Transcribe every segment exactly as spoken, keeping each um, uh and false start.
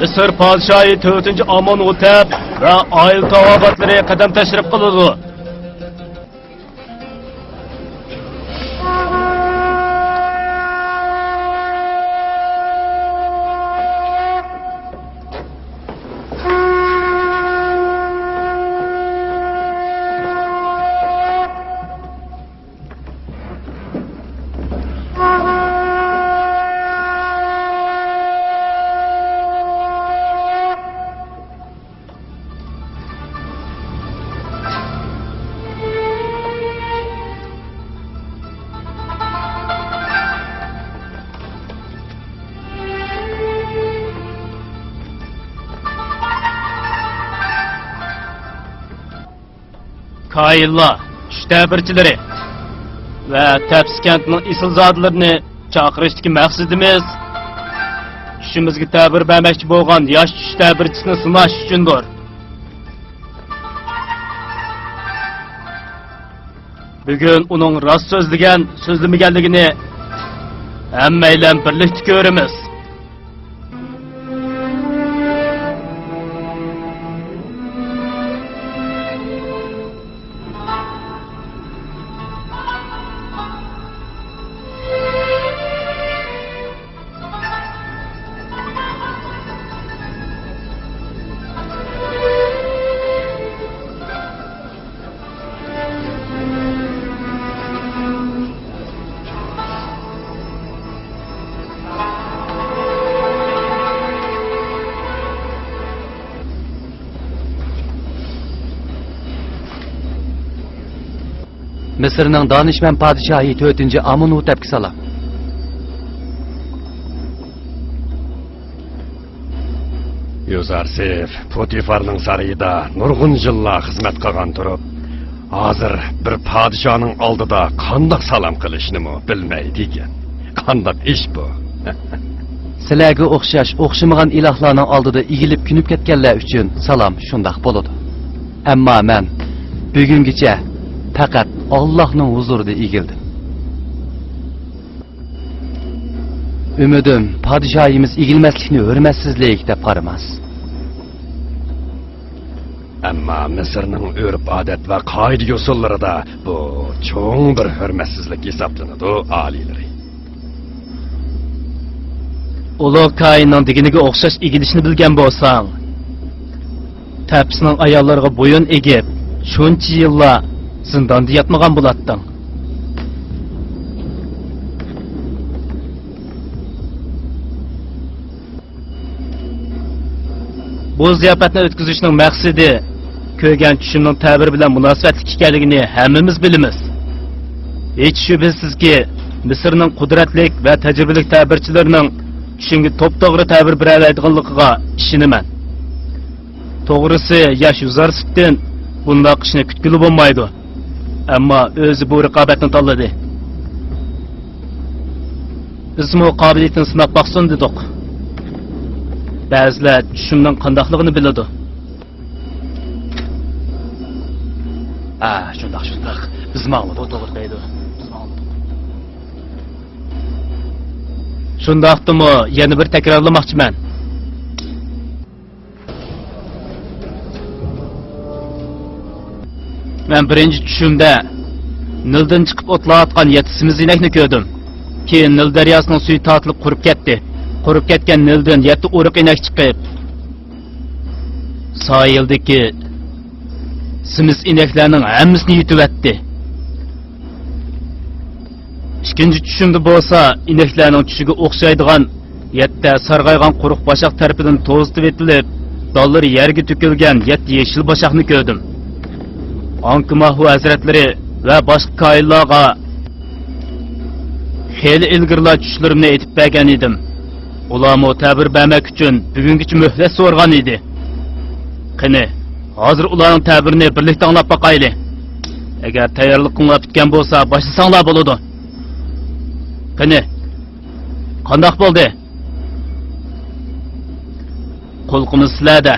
مىسىر پادىشاھى تۆتىنچى ئامونھوتەپ ۋە ئائىلە تاۋابىئاتلىرى قەدەم تەشرىپ قىلىدۇ. كاھىنلار، چۈش تەبىرچىلىرى ۋە تەپسى كەنتىنىڭ ئېسىلزادىلىرىنى چاقىرىشتىكى مەقسىتىمىز، چۈشىمىزگە تەبىر بەرمەكچى بولغان ياش چۈش تەبىرچىسىنى سىناش ئۈچۈندۇر. بۈگۈن ئۇنىڭ راست سۆزلىگەن، سۆزلىمىگەنلىكىنى ھەممەيلەن بىرلىكتە كۆرىمىز. مىسىرنىڭ دانىشمەن پادىشاھى تۆتىنچى ئامونھوتەپكە سالام. يوزارسىف پوتىفارنىڭ سارىيىدا نۇرغۇن يىللار خىزمەت قىلغان تۇرۇپ، ھازىر بىر پادىشاھنىڭ ئالدىدا قانداق سالام قىلىشنىمۇ بىلمەيدىكەن. قانداق ئىش بۇ؟ سىلەرگە ئوخشاش ئوخشىمىغان ئىلاھلارنىڭ ئالدىدا ئېگىلىپ كۆنۈپ كەتكەنلەر ئۈچۈن سالام شۇنداق بولىدۇ. ئەمما مەن بۈگۈنگىچە پەقەت ئاللاھنىڭ ھۇزۇرىدا ئېگىلدىم. ئۈمىدىم، پادىشاھىمىز ئېگىلمەسلىكنى ھۆرمەتسىزلىك دەپ قارىماس. ئەمما مىسىرنىڭ ئۆرپ-ئادەت ۋە قائىدە-يوسۇنلىرىدا بۇ چوڭ بىر ھۆرمەتسىزلىك ھېسابلىنىدۇ، ئالىيلىرى. ئۇلۇغ كاھىننىڭ دېگىنىگە ئوخشاش ئېگىلىشنى بىلگەن بولساڭ، تەپسىنىڭ ئاياللىرىغا بويۇن ئېگىپ، شۇنچە يىللار زىنداندا ياتمىغان بولاتتىڭ. بۇ زىياپەتنى ئۆتكۈزۈشنىڭ مەقسىتى كۆرگەن چۈشۈمنىڭ تەبىرى بىلەن مۇناسىۋەتلىك ئىكەنلىكىنى ھەممىمىز بىلىمىز. ھېچ شۈبھىسىزكى، مىسىرنىڭ قۇدرەتلىك ۋە تەجرىبىلىك تەبىرچىلىرىنىڭ چۈشۈمگە توپتوغرا تەبىر بېرەلەيدىغانلىقىغا ئىشىنىمەن. توغرىسى، ياش يۇزارسىپتىن بۇنداق ئىشنى كۈتكىلى بولمايدۇ. ئەمما ئۆزى بۇ رىقابەتنى تاللىدى. بىزمۇ قابىلىيىتىنى سىناپ باقسۇن دېدۇق. بەزىلەر چۈشۈمنىڭ قانداقلىقىنى بىلىدۇ. ھە، شۇنداق، شۇنداق. بىز ماڭىمىز. بۇ توغرا دەيدۇ. بىز ماڭىمىز. شۇنداقتىمۇ يەنە بىر تەكرارلىماقچىمەن. مەن بىرىنچى چۈشۈمدە نىلدىن چىقىپ ئوتلاۋاتقان يەتتە سېمىز ئىنەكنى كۆردۈم. كېيىن نىل دەرياسىنىڭ سۈيى تارتىلىپ قۇرۇپ كەتتى. قۇرۇپ كەتكەن نىلدىن يەتتە ئورۇق ئىنەك چىقىپ، ساھىلدىكى سېمىز ئىنەكلەرنىڭ ھەممىسىنى يۇتۇۋەتتى. ئىككىنچى چۈشۈمدە بولسا ئىنەكلەرنىڭ چۈشىگە ئوخشايدىغان يەتتە سارغايغان قۇرۇق باشاق تەرىپىدىن توزۇتۇۋېتىلىپ، دانلىرى يەرگە تۆكۈلگەن يەتتە يېشىل باشاقنى كۆردۈم. ئاڭكىماھۇ ھەزرەتلىرى ۋە باشقا كاھىنلارغا خېلى ئىلگىرىلا چۈشلىرىمنى ئېيتىپ بەرگەن ئىدىم. ئۇلارمۇ تەبىر بەرمەك ئۈچۈن بۈگۈنگىچە مۆھلەت سورىغان ئىدى. قېنى، ھازىر ئۇلارنىڭ تەبىرىنى بىرلىكتە ئاڭلاپ باقايلى. ئەگەر تەييارلىقىڭلار پۈتكەن بولسا، باشلىساڭلار بولىدۇ. قېنى، قانداق بولدى؟ قۇلىقىمىز سىلەردە.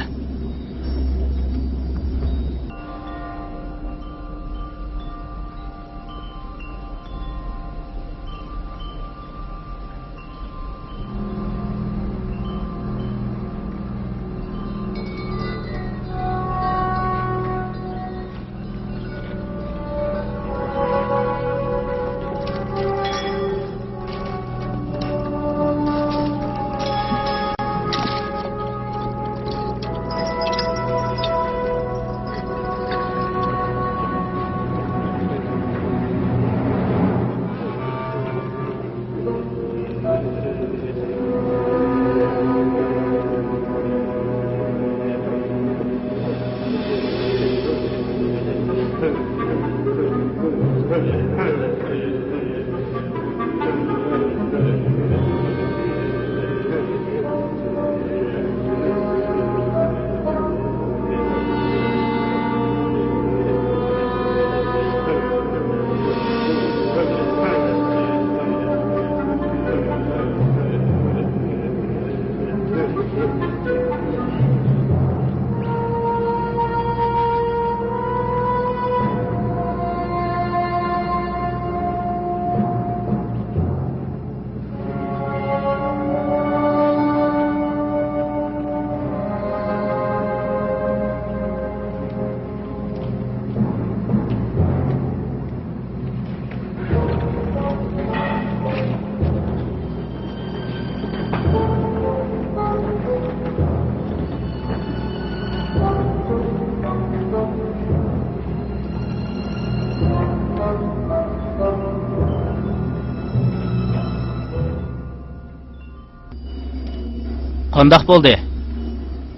قانداق بولدى؟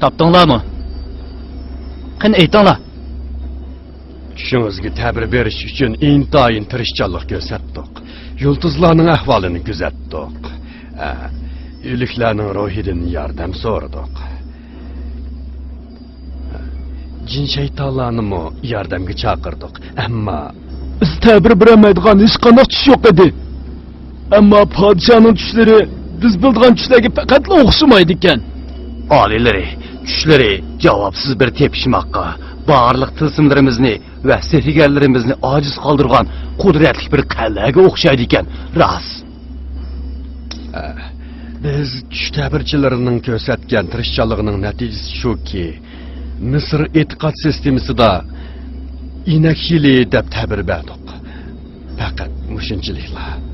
تاپتىڭلارمۇ؟ قېنى، ئېيتىڭلار. چۈشىڭىزگە تەبىر بېرىش ئۈچۈن ئىنتايىن تىرىشچانلىق كۆرسەتتۇق. يۇلتۇزلارنىڭ ئەھۋالىنى كۆزەتتۇق. ئە، ئۆلۈكلەرنىڭ روھىدىن ياردەم سورىدۇق. جىن-شەيتانلارنىمۇ ياردەمگە چاقىردۇق. ئەمما بىز تەبىر بېرەلمەيدىغان ھېچقانداق چۈش يوق ئىدى. ئەمما پادىشاھنىڭ چۈشلىرى بىز بىلىدىغان چۈشلەرگە پەقەتلا ئوخشىمايدىكەن. ئالىيلىرى، چۈشلىرى جاۋابسىز بىر تېپىشماققا، بارلىق تىلسىملىرىمىزنى ۋە سېھىرگەرلىرىمىزنى ئاجىز قالدۇرغان قۇدرەتلىك بىر قەلئەگە ئوخشايدىكەن. راست. ئە، بىز چۈش تەبىرچىلىرىنىڭ كۆرسەتكەن تىرىشچانلىقىنىڭ نەتىجىسى شۇكى، مىسىر ئېتىقاد سىستېمىسىدا ئىنەك يىلى دەپ تەبىر بەردۇق. پەقەت مۇشۇنچىلىكلا.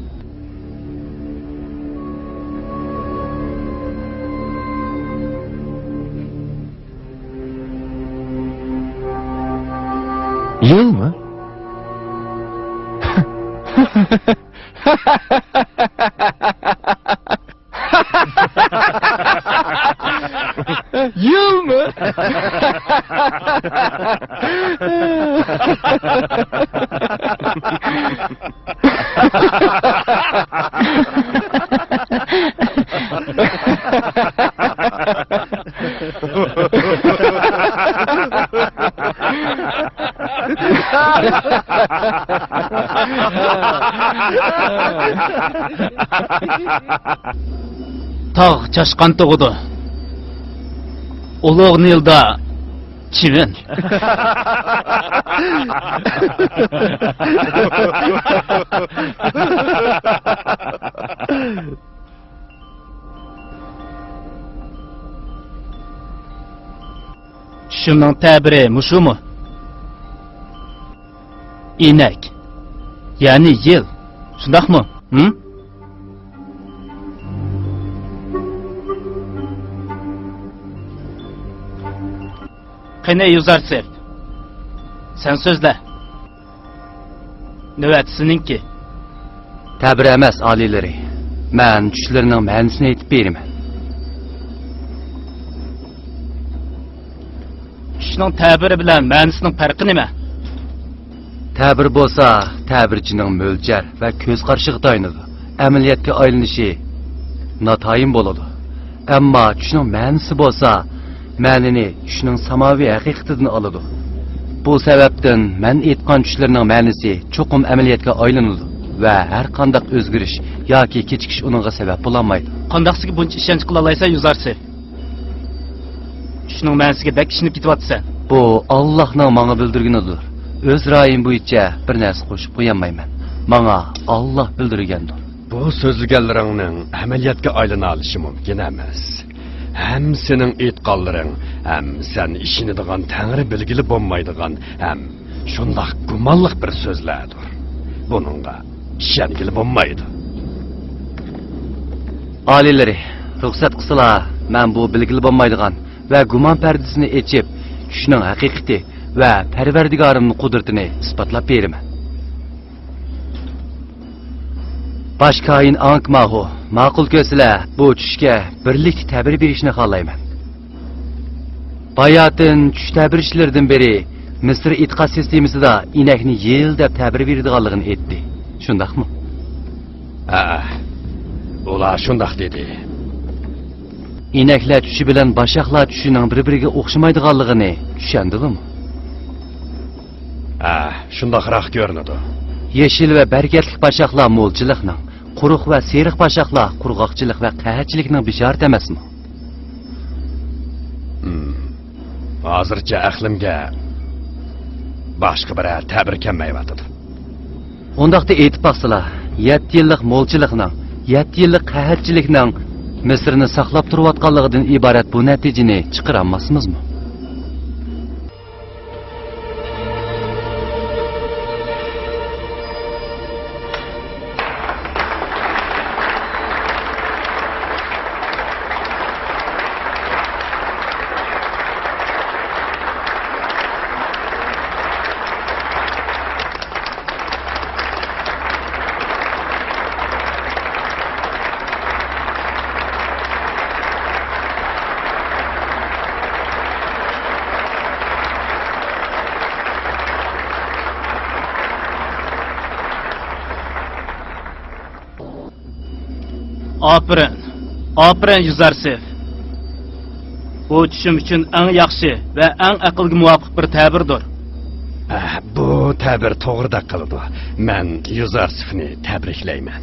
يىلمۇ؟ يىلمۇ؟ تاغ چاشقان تۇغىدۇ. ئۇلۇغ نىلدا چىۋىن. چۈشۈمنىڭ تەبىرى مۇشۇمۇ؟ ئىنەك، يەنى يىل، شۇنداقمۇ؟ ھىم؟ قېنى، يۈزارسېف، سەن سۆزلە. نۆۋەت سېنىڭكى. تەبىر ئەمەس، ئالىيلىرى. مەن چۈشلىرىنىڭ مەنىسىنى ئېيتىپ بېرىمەن. چۈشنىڭ تەبىرى بىلەن مەنىسىنىڭ پەرقى نېمە؟ تەبىر بولسا تەبىرچىنىڭ مۆلچەر ۋە كۆز قارىشىغا تايىنىدۇ. ئەمەلىيەتكە ئايلىنىشى ناتايىن بولىدۇ. ئەمما چۈشنىڭ مەنىسى بولسا، مەنىنى چۈشنىڭ ساماۋى ھەقىقىتىدىن ئالىدۇ. بۇ سەۋەبتىن مەن ئېيتقان چۈشلەرنىڭ مەنىسى چوقۇم ئەمەلىيەتكە ئايلىنىدۇ ۋە ھەر قانداق ئۆزگىرىش ياكى كېچىكىش ئۇنىڭغا سەۋەب بولالمايدۇ. قانداق سىزگە بۇنچە ئىشەنچ قىلالايسەن، يۈزارسى؟ چۈشنىڭ مەنىسىگە بەك ئىشىنىپ كېتىۋاتىسەن. بۇ ئاللاھنىڭ ماڭا بىلدۈرگىنىدۇر. ئۆز رايىم بويىچە بىر نەرسە قوشۇپ قويالمايمەن. ماڭا ئاللاھ بىلدۈرگەندۇر. بۇ سۆزلىگەنلىرىڭنىڭ ئەمەلىيەتكە ئايلىنالىشى مۇمكىن ئەمەس. ھەم سېنىڭ ئېيتقانلىرىڭ، ھەم سەن ئىشىنىدىغان تەڭرى بىلگىلى بولمايدىغان، ھەم شۇنداق گۇمانلىق بىر سۆزلەردۇر. بۇنىڭغا ئىشەنگىلى بولمايدۇ. ئالىيلىرى، رۇخسەت قىلسىلا، مەن بۇ بىلگىلى بولمايدىغان ۋە گۇمان پەردىسىنى ئېچىپ، چۈشنىڭ ھەقىقىتى ۋە پەرۋەردىگارىمنىڭ قۇدرىتىنى ئىسپاتلاپ بېرىمەن. باش كاھىن ئاڭكماھۇ، ماقۇل كۆرسىلە، بۇ چۈشكە بىرلىكتە تەبىر بېرىشنى خالايمەن. باياتىن چۈش تەبىرچىلىرىدىن بىرى مىسىر ئېتىقاد سىستېمىسىدا ئىنەكنى يىل دەپ تەبىر بېرىدىغانلىقىنى ئېيتتى. شۇنداقمۇ؟ ھە، ئۇلار شۇنداق دېدى. ئىنەكلەر چۈشى بىلەن باشاقلار چۈشىنىڭ بىر-بىرىگە ئوخشىمايدىغانلىقىنى چۈشەندىڭىزمۇ؟ ھە، شۇنداقراق كۆرۈنىدۇ. يېشىل ۋە بەرىكەتلىك باشاقلار مولچىلىقنىڭ، قۇرۇق ۋە سېرىق باشاقلار قۇرغاقچىلىق ۋە قەھەتچىلىكنىڭ بېشارىتى ئەمەسمۇ؟ ھىم. ھازىرچە ئەقلىمگە باشقا بىرەر تەبىر كەلمەيۋاتىدۇ. ئۇنداقتا ئېيتىپ باقسىلا، يەتتە يىللىق مولچىلىقنىڭ، يەتتە يىللىق قەھەتچىلىكنىڭ مىسىرنى ساقلاپ تۇرۇۋاتقانلىقىدىن ئىبارەت بۇ نەتىجىنى چىقىرالماسمىزمۇ؟ ئاپىرىن، ئاپىرىن يۈزەرسىف. بۇ چۈشۈم ئۈچۈن ئەڭ ياخشى ۋە ئەڭ ئەقىلگە مۇۋاپىق بىر تەبىردۇر. ئە، بۇ تەبىر توغرىدەك قىلىدۇ. مەن يۈزەرسىفنى تەبرىكلەيمەن.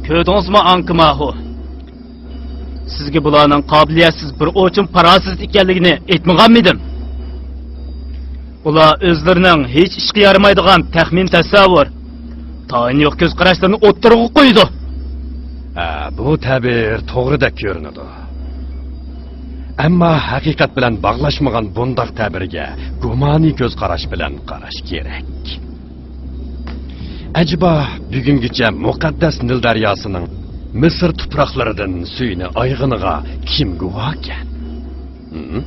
كۆردىڭىزمۇ، ئانكىماھۇ؟ سىزگە بۇلارنىڭ قابىلىيەتسىز، بىر ئوچۇم پاراسەتسىز ئىكەنلىكىنى ئېيتمىغانمىدىم؟ ئۇلار ئۆزلىرىنىڭ ھېچ ئىشقا يارىمايدىغان تەخمىن تەسەۋۋۇر، تايىنى يوق كۆز قاراشلىرىنى ئوتتۇرىغا قويىدۇ. ھە، بۇ تەبىر توغرىدەك كۆرۈنىدۇ. ئەمما ھەقىقەت بىلەن باغلاشمىغان بۇنداق تەبىرگە گۇمانىي كۆز قاراش بىلەن قاراش كېرەك. ئەجەبا، بۈگۈنگىچە مۇقەددەس نىل دەرياسىنىڭ مىسىر تۇپراقلىرىدىن سۈيىنى ئايىغىنىغا كىم گۇۋاھكەن؟ ھىم؟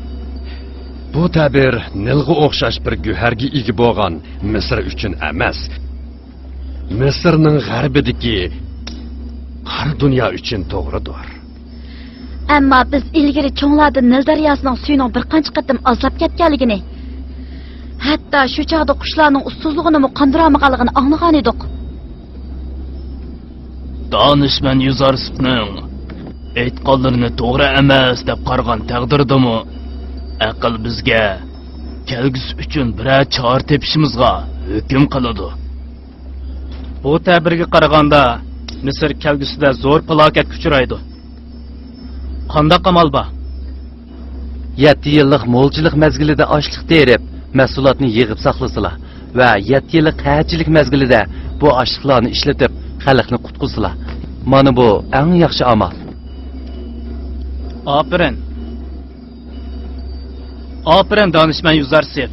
بۇ تەبىر نىلغا ئوخشاش بىر گۆھەرگە ئىگە بولغان مىسىر ئۈچۈن ئەمەس، مىسىرنىڭ غەربىدىكى قارا دۇنيا ئۈچۈن توغرىدۇر. ئەمما بىز ئىلگىرى چوڭلاردىن نىل دەرياسىنىڭ سۈيىنىڭ بىر قانچە قېتىم ئازلاپ كەتكەنلىكىنى، ھەتتا شۇ چاغدا قۇشلارنىڭ ئۇسسۇزلۇقىنىمۇ قاندۇرالمىغانلىقىنى ئاڭلىغانىدۇق. دانىشمەن يۈزارسىپنىڭ ئېيتقانلىرىنى توغرا ئەمەس دەپ قارىغان تەقدىردىمۇ، ئەقىل بىزگە كەلگۈسى ئۈچۈن بىرەر چارە تېپىشىمىزغا ھۆكۈم قىلىدۇ. بۇ تەبىرگە قارىغاندا، مىسىر كەلگۈسىدە زور پالاكەتكە ئۇچرايدۇ. قانداق ئامال بار؟ يەتتە يىللىق مولچىلىق مەزگىلىدە ئاشلىق تېرىپ، مەھسۇلاتنى يىغىپ ساقلىسىلا ۋە يەتتە يىللىق قەھەتچىلىك مەزگىلىدە بۇ ئاشلىقلارنى ئىشلىتىپ، خەلقنى قۇتقۇزسىلا. مانا بۇ ئەڭ ياخشى ئامال. ئاپىرىن. ئاپىرىن، دانىشمەن يۈزارسىف.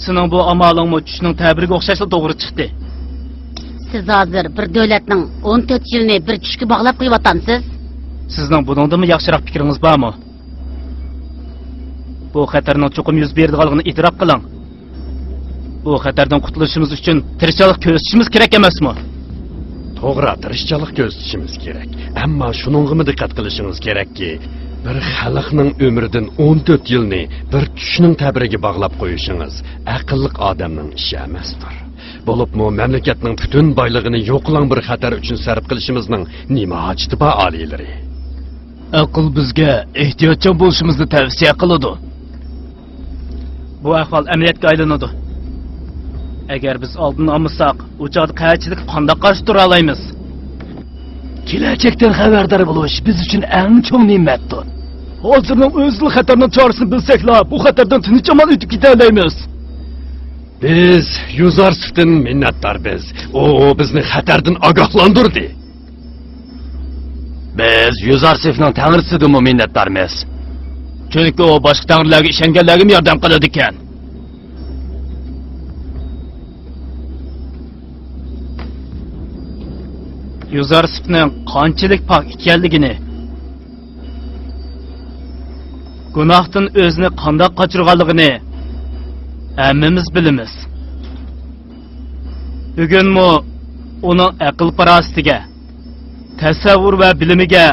سېنىڭ بۇ ئامالىڭمۇ چۈشنىڭ تەبىرىگە ئوخشاشلا توغرا چىقتى. سىز ھازىر بىر دۆلەتنىڭ ئون تۆت يىلىنى بىر چۈشكە باغلاپ قويۇۋاتامسىز؟ سىزنىڭ بۇنىڭدىنمۇ ياخشىراق پىكرىڭىز بارمۇ؟ بۇ خەتەرنىڭ چوقۇم يۈز بېرىدىغانلىقىنى ئېتىراپ قىلىڭ. بۇ خەتەردىن قۇتۇلۇشىمىز ئۈچۈن تىرىشچانلىق كۆرسىتىشىمىز كېرەك ئەمەسمۇ؟ توغرا، تىرىشچانلىق كۆرسىتىشىمىز كېرەك. ئەمما شۇنىڭغىمۇ دىققەت قىلىشىڭىز كېرەككى، بىر خەلقنىڭ ئۆمرىدىن ئون تۆت يىلنى بىر چۈشنىڭ تەبىرىگە باغلاپ قويۇشىڭىز ئەقىللىق ئادەمنىڭ ئىشى ئەمەستۇر. بولۇپمۇ مەملىكەتنىڭ پۈتۈن بايلىقىنى يوقىلاڭ بىر خەتەر ئۈچۈن سەرپ قىلىشىمىزنىڭ نېمە ھاجىتى بار، ئالىيلىرى؟ ئەقىل بىزگە ئېھتىياتچان بولۇشىمىزنى تەۋسىيە قىلىدۇ. بۇ ئەھۋال ئەمەلىيەتكە ئايلىنىدۇ. ئەگەر بىز ئالدىنى ئالمىساق، ئۇ چاغدا قەھەتچىلىككە قانداق قارشى تۇرالايمىز؟ كېلەچەكتىن خەۋەردار بولۇش بىز ئۈچۈن ئەڭ چوڭ نېمەتتۇر. ھازىرنىڭ ئۆزىلا خەتەرنىڭ چارىسىنى بىلسەكلا، بۇ خەتەردىن تىنچ-ئامان ئۆتۈپ كېتەلەيمىز. بىز يۈزارسىفتىن مىننەتدارمىز. ئۇ بىزنى خەتەردىن ئاگاھلاندۇردى. بىز يۈزارسىفنىڭ تەڭرىسىدىنمۇ مىننەتدارمىز. چۈنكى ئۇ باشقا تەڭرىلەرگە ئىشەنگەنلەرگىمۇ ياردەم قىلىدىكەن. يۈزارسىفنىڭ قانچىلىك پاك ئىكەنلىكىنى، گۇناھتىن ئۆزىنى قانداق قاچۇرغانلىقىنى ھەممىمىز بىلىمىز. بۈگۈنمۇ ئۇنىڭ ئەقىل-پاراسىتىگە، تەسەۋۋۇر ۋە بىلىمىگە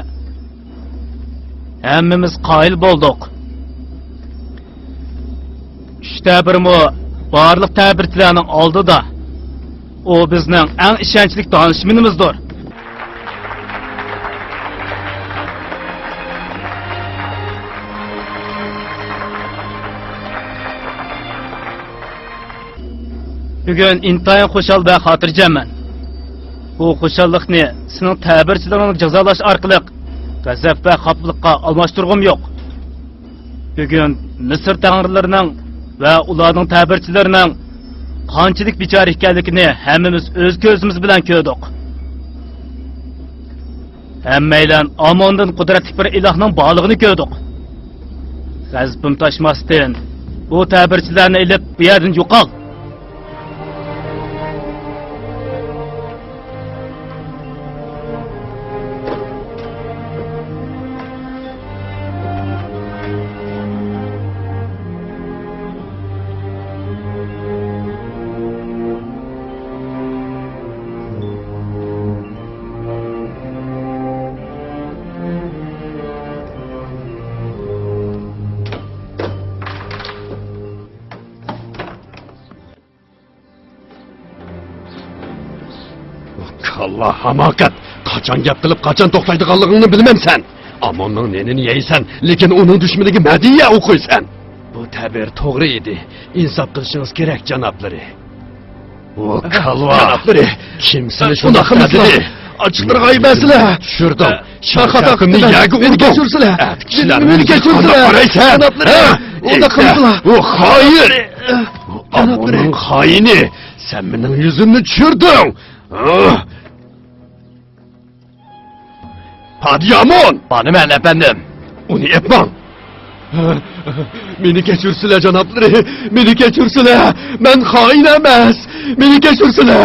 ھەممىمىز قايىل بولدۇق. چۈش تەبىرىمۇ بارلىق تەبىرچىلەرنىڭ ئالدىدا. ئۇ بىزنىڭ ئەڭ ئىشەنچلىك دانىشمىنىمىزدۇر. بۈگۈن ئىنتايىن خۇشال ۋە خاتىرجەممەن. بۇ خۇشاللىقنى سېنىڭ تەبىرچىلىرىڭنى جازالاش ئارقىلىق غەزەپ ۋە خاپىلىققا ئالماشتۇرغۇم يوق. بۈگۈن مىسىر تەڭرىلىرىنىڭ ۋە ئۇلارنىڭ تەبىرچىلىرىنىڭ قانچىلىك بىچارە ئىكەنلىكىنى ھەممىمىز ئۆز كۆزىمىز بىلەن كۆردۇق. ھەممەيلەن ئاموندىن قۇدرەتلىك بىر ئىلاھنىڭ بارلىقىنى كۆردۇق. غەزىپىم تاشماستىن، بۇ تەبىرچىلەرنى ئېلىپ، بۇ يەردىن يوقال! كاللا ھاماقەت! قاچان گەپ قىلىپ، قاچان توختايدىغانلىقىڭنى بىلمەمسەن؟ ئاموننىڭ نېنىنى يەيسەن، لېكىن ئۇنىڭ دۈشمىنىگە مەدھىيە ئوقۇيسەن. بۇ تەبىر توغرا ئىدى. ئىنساپ قىلىشىڭىز كېرەك، جانابلىرى. ئۇ كالۋا! جانابلىرى! كىم سېنى شۇنداق قىلدى؟ ئاچچىقلىرىغا ئايىمەنسىلەر! چۈشۈردۈڭ. شاخاتا قىلدىم. يەرگە ئۇردۇڭ. كەچۈرسىلەر! مېنى كەچۈرسىلەر! جانابلىرى! ئۇنداق قىلمىسىلا! ئۇ خائىن! ئاموننىڭ خائىنى! سەن مېنىڭ يۈزۈمنى چۈشۈردۈڭ! پادىيامون! مانا مەن، ئەپەندىم. ئۇنى ئېپماڭ. مېنى كەچۈرسىلە، جانابلىرى، مېنى كەچۈرسىلە. مەن خائىن ئەمەس. مېنى كەچۈرسىلە.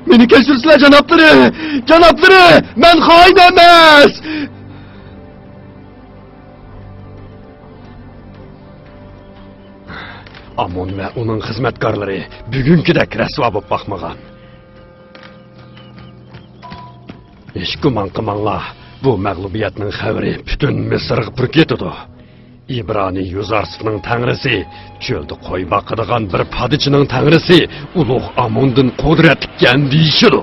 مېنى كەچۈرسىلە، جانابلىرى، جانابلىرى، مەن خائىن ئەمەس. ئامون ۋە ئۇنىڭ خىزمەتكارلىرى بۈگۈنكىدەك رەسۋا بولۇپ باقمىغان. ھېچ گۇمان قىلماڭلار، بۇ مەغلۇبىيەتنىڭ خەۋىرى پۈتۈن مىسىرغا پۈركىتىدۇ. ئىبرانىي يۇزارسىفنىڭ تەڭرىسى، چۆلدە قوي باقىدىغان بىر پادىچىنىڭ تەڭرىسى، ئۇلۇغ ئاموندىن قۇدرەتلىككەن دېيىشىدۇ.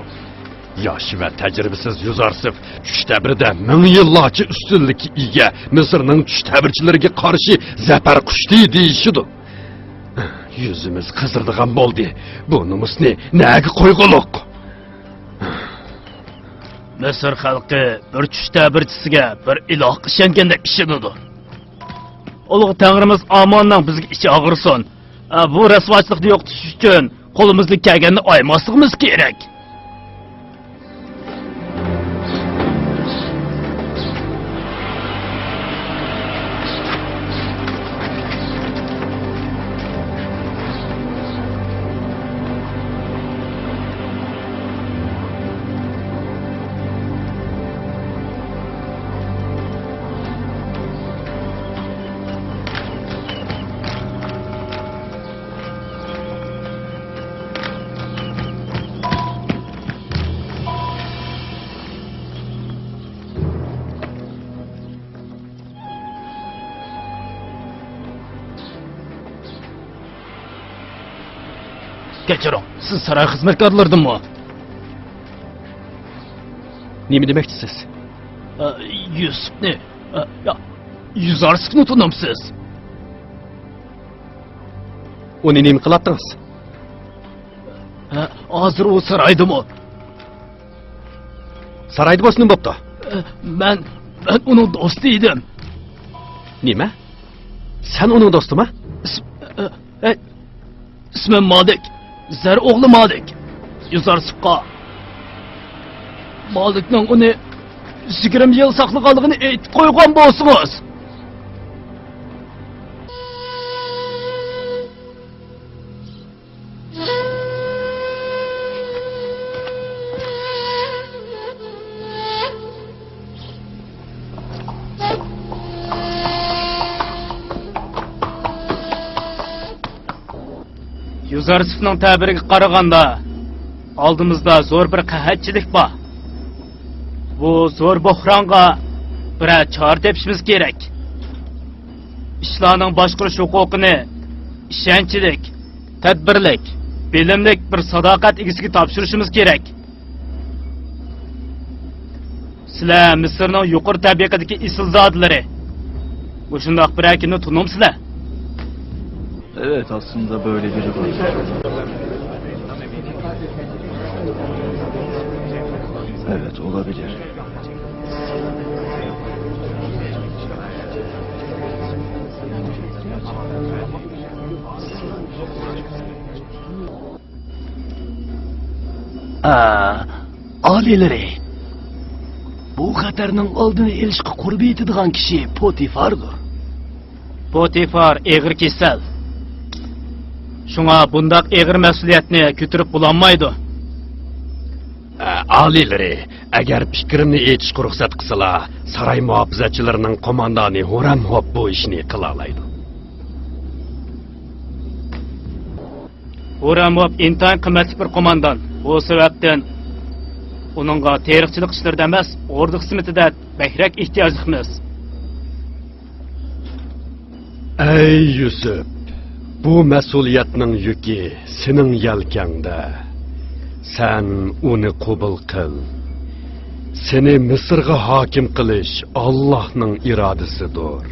ياش ۋە تەجرىبىسىز يۇزارسىف چۈش تەبىرىدە مىڭ يىللارچە ئۈستۈنلۈككە ئىگە مىسىرنىڭ چۈش تەبىرچىلىرىگە قارشى زەپەر قۇچتى دېيىشىدۇ. يۈزىمىز قىزىرىدىغان بولدى. بۇ نومۇسنى نەگە قويغۇلۇق؟ مىسىر خەلقى بىر چۈش تەبىرچىسىگە، بىر ئىلاھقا ئىشەنگەندەك ئىشىنىدۇ. ئۇلۇغ تەڭرىمىز ئاموننىڭ بىزگە ئىچى ئاغرىسۇن. ئە، بۇ رەسۋاچىلىقنى يوقىتىش ئۈچۈن قولىمىزدىن كەلگەننى ئايىماسلىقىمىز كېرەك. كەچۈرۈڭ، سىز ساراي خىزمەتكارلىرىدىنمۇ؟ نېمە دېمەكچىسىز؟ ئە، يۈسۈپنى، ئە، يا، يۈزارسىفنى تونۇمسىز؟ ئۇنى نېمە قىلاتتىڭىز؟ ئە، ھازىر ئۇ سارايدىمۇ؟ سارايدا بولسا نېمە بوپتۇ؟ ئە، مەن، مەن ئۇنىڭ دوستى ئىدىم. نېمە؟ سەن ئۇنىڭ دوستىما؟ ئىس-، ئە، ئە، ئىسمىم مالىك. زەر ئوغلى مالىك. يۈزارسىفقا مالىكنىڭ ئۇنى يىگىرمە يىل ساقلىغانلىقىنى ئېيتىپ قويغان بولسىڭىز. يۈزارسىفنىڭ تەبىرىگە قارىغاندا، ئالدىمىزدا زور بىر قەھەتچىلىك بار. بۇ زور بوھرانغا بىرەر چارە تېپىشىمىز كېرەك. ئىشلارنىڭ باشقۇرۇش ھوقۇقىنى ئىشەنچلىك، تەدبىرلىك، بىلىملىك بىر ساداقەت ئىگىسىگە تاپشۇرۇشىمىز كېرەك. سىلەر مىسىرنىڭ يۇقىرى تەبىقىدىكى ئېسىلزادىلىرى. مۇشۇنداق بىرەر كىمنى تونۇمسىلەر؟ Evet, aslında böyle biri var. Evet, olabilir. ئا، ئالىيلىرى، بۇ خەتەرنىڭ ئالدىنى ئېلىشقا قۇربى يېتىدىغان كىشى پوتىفاردۇر. پوتىفار ئېغىر كېسەل. شۇڭا بۇنداق ئېغىر مەسئۇلىيەتنى كۆتۈرۈپ بولالمايدۇ. ئە، ئالىيلىرى، ئەگەر پىكرىمنى ئېيتىشقا رۇخسەت قىلسىلا، ساراي مۇھاپىزەتچىلىرىنىڭ قوماندانى ھورامھوپ بۇ ئىشنى قىلالايدۇ. ھورامھوپ ئىنتايىن قىممەتلىك بىر قوماندان. بۇ سەۋەبتىن ئۇنىڭغا تېرىقچىلىق ئىشلىرىدا ئەمەس، ئوردۇ خىزمىتىدە بەكرەك ئېھتىياجلىقمىز. ئەي يۈسۈپ، بۇ مەسئۇلىيەتنىڭ يۈكى سېنىڭ يەلكەڭدە. سەن ئۇنى قوبۇل قىل. سېنى مىسىرغا ھاكىم قىلىش ئاللاھنىڭ ئىرادىسىدۇر.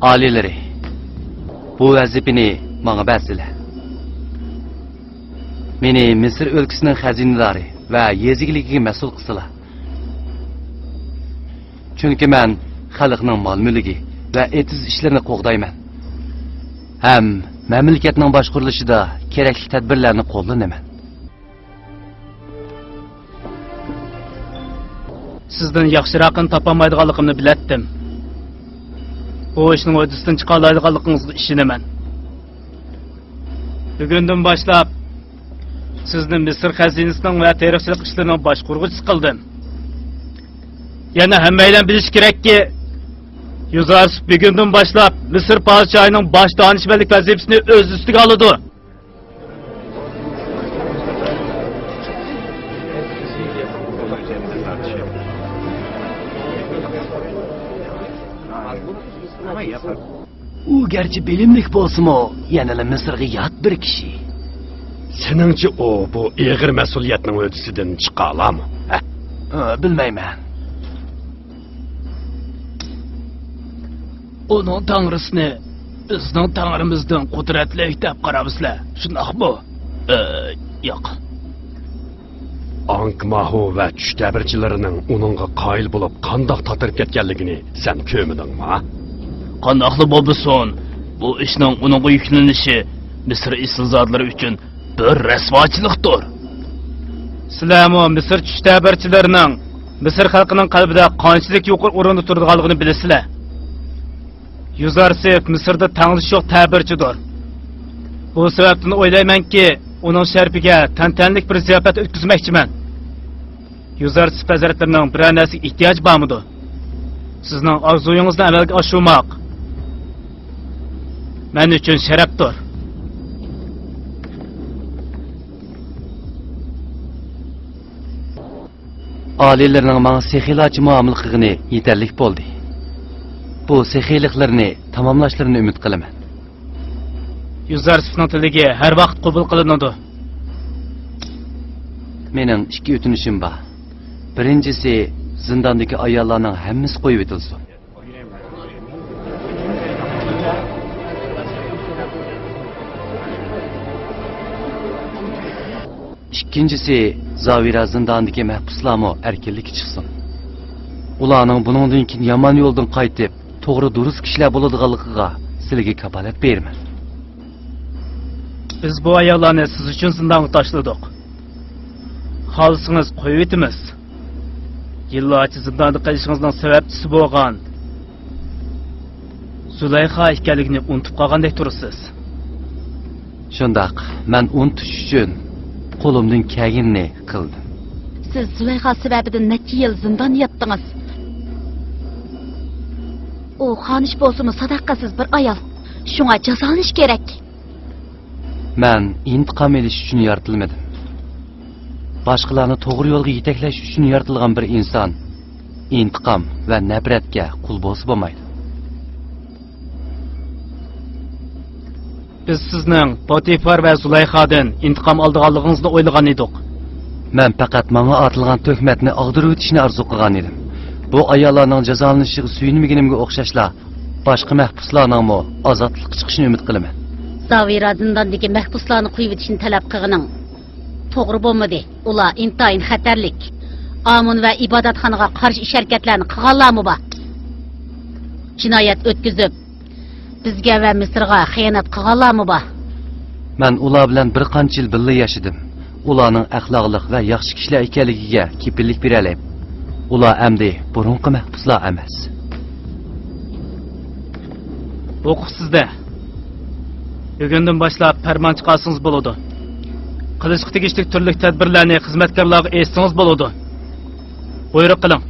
ئالىيلىرى، بۇ ۋەزىپىنى ماڭا بەرسىلە. مېنى مىسىر ئۆلكىسىنىڭ خەزىنىدارى ۋە يېزا ئىگىلىكىگە مەسئۇل قىلسىلا. چۈنكى مەن خەلقنىڭ مال-مۈلكى ۋە ئېتىز ئىشلىرىنى قوغدايمەن ھەم مەملىكەتنىڭ باشقۇرۇلۇشىدا كېرەكلىك تەدبىرلەرنى قوللىنىمەن. سىزدىن ياخشىراقىنى تاپالمايدىغانلىقىمنى بىلەتتىم. بۇ ئىشنىڭ ھۆددىسىدىن چىقالايدىغانلىقىڭىزغا ئىشىنىمەن. بۈگۈندىن باشلاپ سىزنى مىسىر خەزىنىسىنىڭ ۋە تېرىقچىلىق ئىشلىرىنىڭ باشقۇرغۇچىسى قىلدىم. يەنە ھەممەيلەن بىلىشى كېرەككى، يۇزارسىف بۈگۈندىن باشلاپ مىسىر پادىشاھىنىڭ باش دانىشمەنلىك ۋەزىپىسىنى ئۆز ئۈستىگە ئالىدۇ. ئۇ گەرچە بىلىملىك بولسىمۇ، يەنىلا مىسىرغا يات بىر كىشى. سېنىڭچە ئۇ بۇ ئېغىر مەسئۇلىيەتنىڭ ھۆددىسىدىن چىقالامۇ؟ ھە؟ ئە، بىلمەيمەن. ئۇنىڭ تەڭرىسىنى بىزنىڭ تەڭرىمىزدىن قۇدرەتلىك دەپ قارامسىلەر، شۇنداقمۇ؟ ئە، ياق. ئانكماھۇ ۋە چۈش تەبىرچىلىرىنىڭ ئۇنىڭغا قايىل بولۇپ قانداق تاتىرىپ كەتكەنلىكىنى سەن كۆرمىدىڭما؟ قانداقلا بولمىسۇن، بۇ ئىشنىڭ ئۇنىڭغا يۈكلىنىشى مىسىر ئېسىلزادىلىرى ئۈچۈن بىر رەسۋاچىلىقتۇر. سىلەرمۇ مىسىر چۈش تەبىرچىلىرىنىڭ مىسىر خەلقىنىڭ قەلبىدە قانچىلىك يۇقىرى ئورۇندا تۇرىدىغانلىقىنى بىلىسىلەر. يۇزارسىف مىسىردا تەڭلىشى يوق تەبىرچىدۇر. بۇ سەۋەبتىن ئويلايمەنكى، ئۇنىڭ شەرىپىگە تەنتەنىلىك بىر زىياپەت ئۆتكۈزمەكچىمەن. يۇزارسىف ھەزرەتلىرىنىڭ بىرەر نەرسىگە ئېھتىياجى بارمىدۇ؟ سىزنىڭ ئارزۇيىڭىزنى ئەمەلگە ئاشۇرماق مەن ئۈچۈن شەرەپتۇر. ئالىيلىرىنىڭ ماڭا سېخىيلارچە مۇئامىلە قىلغىنى يېتەرلىك بولدى. بۇ سېخىيلىقلىرىنى تاماملاشلىرىنى ئۈمىد قىلىمەن. يۇزارسىفنىڭ تىلىكى ھەر ۋاقىت قوبۇل قىلىنىدۇ. مېنىڭ ئىككى ئۆتۈنۈشۈم بار. بىرىنچىسى، زىنداندىكى ئاياللارنىڭ ھەممىسى قويۇۋېتىلسۇن. ئىككىنچىسى، زاۋىرا زىندانىدىكى مەھبۇسلارمۇ ئەركىنلىككە چىقسۇن. ئۇلارنىڭ بۇنىڭدىن كېيىن يامان يولدىن قايتىپ، توغرا دۇرۇس كىشىلەر بولىدىغانلىقىغا سىلىگە كاپالەت بېرىمەن. بىز بۇ ئاياللارنى سىز ئۈچۈن زىندانغا تاشلىدۇق. خالىسىڭىز قويۇۋېتىمىز. يىللارچە زىنداندا قېلىشىڭىزنىڭ سەۋەبچىسى بولغان زۇلەيخا ئىكەنلىكىنى ئۇنتۇپ قالغاندەك تۇرىسىز. شۇنداق، مەن ئۇنتۇش ئۈچۈن قولۇمدىن كەلگىنىنى قىلدىم. سىز زۇلەيخا سەۋەبىدىن نەچچە يىل زىنداندا ياتتىڭىز. ئۇ خانىش بولسىمۇ ساداقەتسىز بىر ئايال. شۇڭا جازالىنىشى كېرەك. مەن ئىنتىقام ئېلىش ئۈچۈن يارىتىلمىدىم. باشقىلارنى توغرا يولغا يېتەكلەش ئۈچۈن يارىتىلغان بىر ئىنسان ئىنتىقام ۋە نەپرەتكە قۇل بولسا بولمايدۇ. بىز سىزنىڭ پوتىفار ۋە زۇلايخادىن ئىنتىقام ئالىدىغانلىقىڭىزنى ئويلىغان ئىدۇق. مەن پەقەت ماڭا ئارتىلغان تۆھمەتنى ئاغدۇرۇۋېتىشنى ئارزۇ قىلغان ئىدىم. بۇ ئاياللارنىڭ جازالىنىشىغا سۆيۈنمىگىنىمگە ئوخشاشلا، باشقا مەھبۇسلارنىڭمۇ ئازادلىققا چىقىشىنى ئۈمىد قىلىمەن. زاۋىرا زىنداندىكى مەھبۇسلارنى قويۇۋېتىشنى تەلەپ قىلغىنىڭ توغرا بولمىدى. ئۇلار ئىنتايىن خەتەرلىك. ئامۇن ۋە ئىبادەتخانىغا قارشى ئىش-ھەرىكەتلەرنى قىلغانلارمۇ بار. جىنايەت ئۆتكۈزۈپ، بىزگە ۋە مىسىرغا خىيانەت قىلغانلارمۇ بار. مەن ئۇلار بىلەن بىر قانچە يىل بىللە ياشىدىم. ئۇلارنىڭ ئەخلاقلىق ۋە ياخشى كىشىلەر ئىكەنلىكىگە كېپىللىك بېرەلەيمەن. ئۇلار ئەمدى بۇرۇنقى مەھبۇسلار ئەمەس. ھوقۇق سىزدە. بۈگۈندىن باشلاپ پەرمان چىقارسىڭىز بولىدۇ. قىلىشقا تېگىشلىك تۈرلۈك تەدبىرلەرنى خىزمەتكارلارغا ئېيتسىڭىز بولىدۇ. بۇيرۇق قىلىڭ.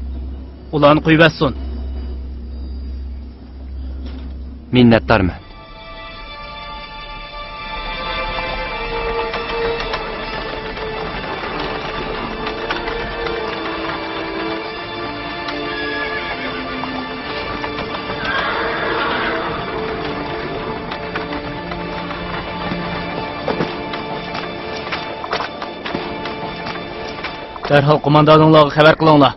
ئۇلارنى قويۇۋەتسۇن. مىننەتدارمەن. دەرھال قوماندانىڭلارغا خەۋەر قىلىڭلار.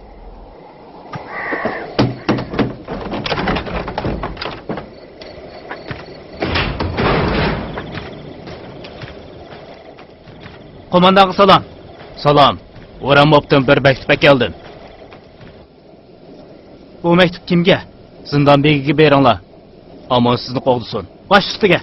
قوماندانغا سالام. سالام. ئوراموپتىن بىر مەكتۇپ ئەكەلدىم. بۇ مەكتۇپ كىمگە؟ زىندان بېگىگە بېرىڭلار. ئامۇن سىزنى قوغدىسۇن. باش ئۈستىگە.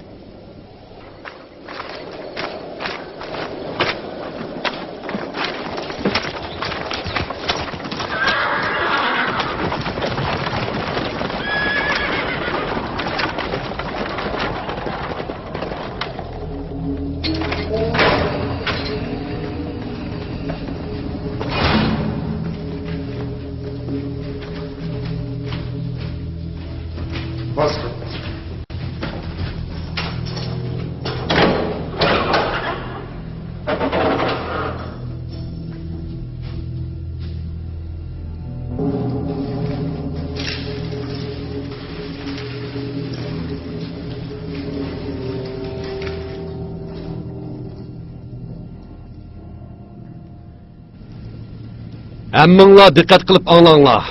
ھەممىڭلار دىققەت قىلىپ ئاڭلاڭلار.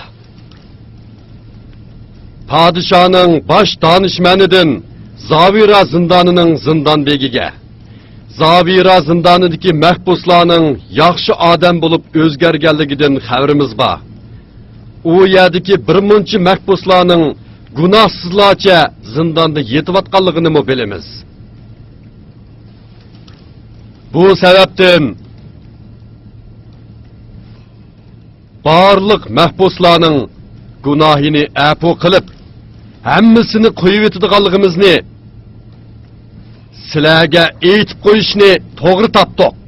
پادىشاھنىڭ باش دانىشمەنىدىن زاۋىرا زىندانىنىڭ زىندان بېگىگە، زاۋىرا زىندانىدىكى مەھبۇسلارنىڭ ياخشى ئادەم بولۇپ ئۆزگەرگەنلىكىدىن خەۋىرىمىز بار. ئۇ يەردىكى بىر مۇنچە مەھبۇسلارنىڭ گۇناھسىزلارچە زىنداندا يېتىۋاتقانلىقىنىمۇ بىلىمىز. بۇ سەۋەبتىن بارلىق مەھبۇسلارنىڭ گۇناھىنى ئەپۇ قىلىپ، ھەممىسىنى قويۇۋېتىدىغانلىقىمىزنى سىلەرگە ئېيتىپ قويۇشنى توغرا تاپتۇق.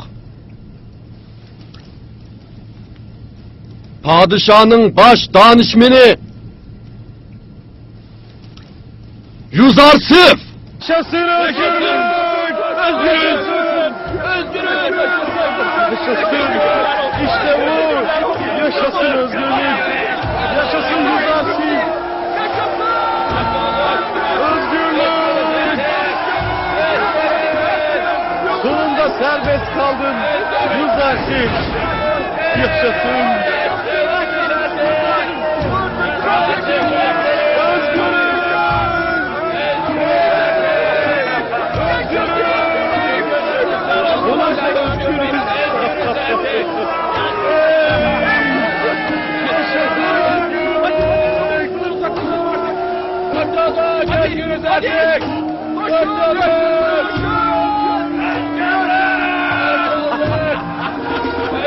پادىشاھنىڭ باش دانىشمىنى يۇزارسىف! ياشاسın özgürlük! Özgürlük! Özgürlük! Yaşasın! İşte bu! Yaşasın özgürlük! Yaşasın Yuzarsiv! Özgürlük! Sonunda serbest kaldın Yuzarsiv! Yaşasın!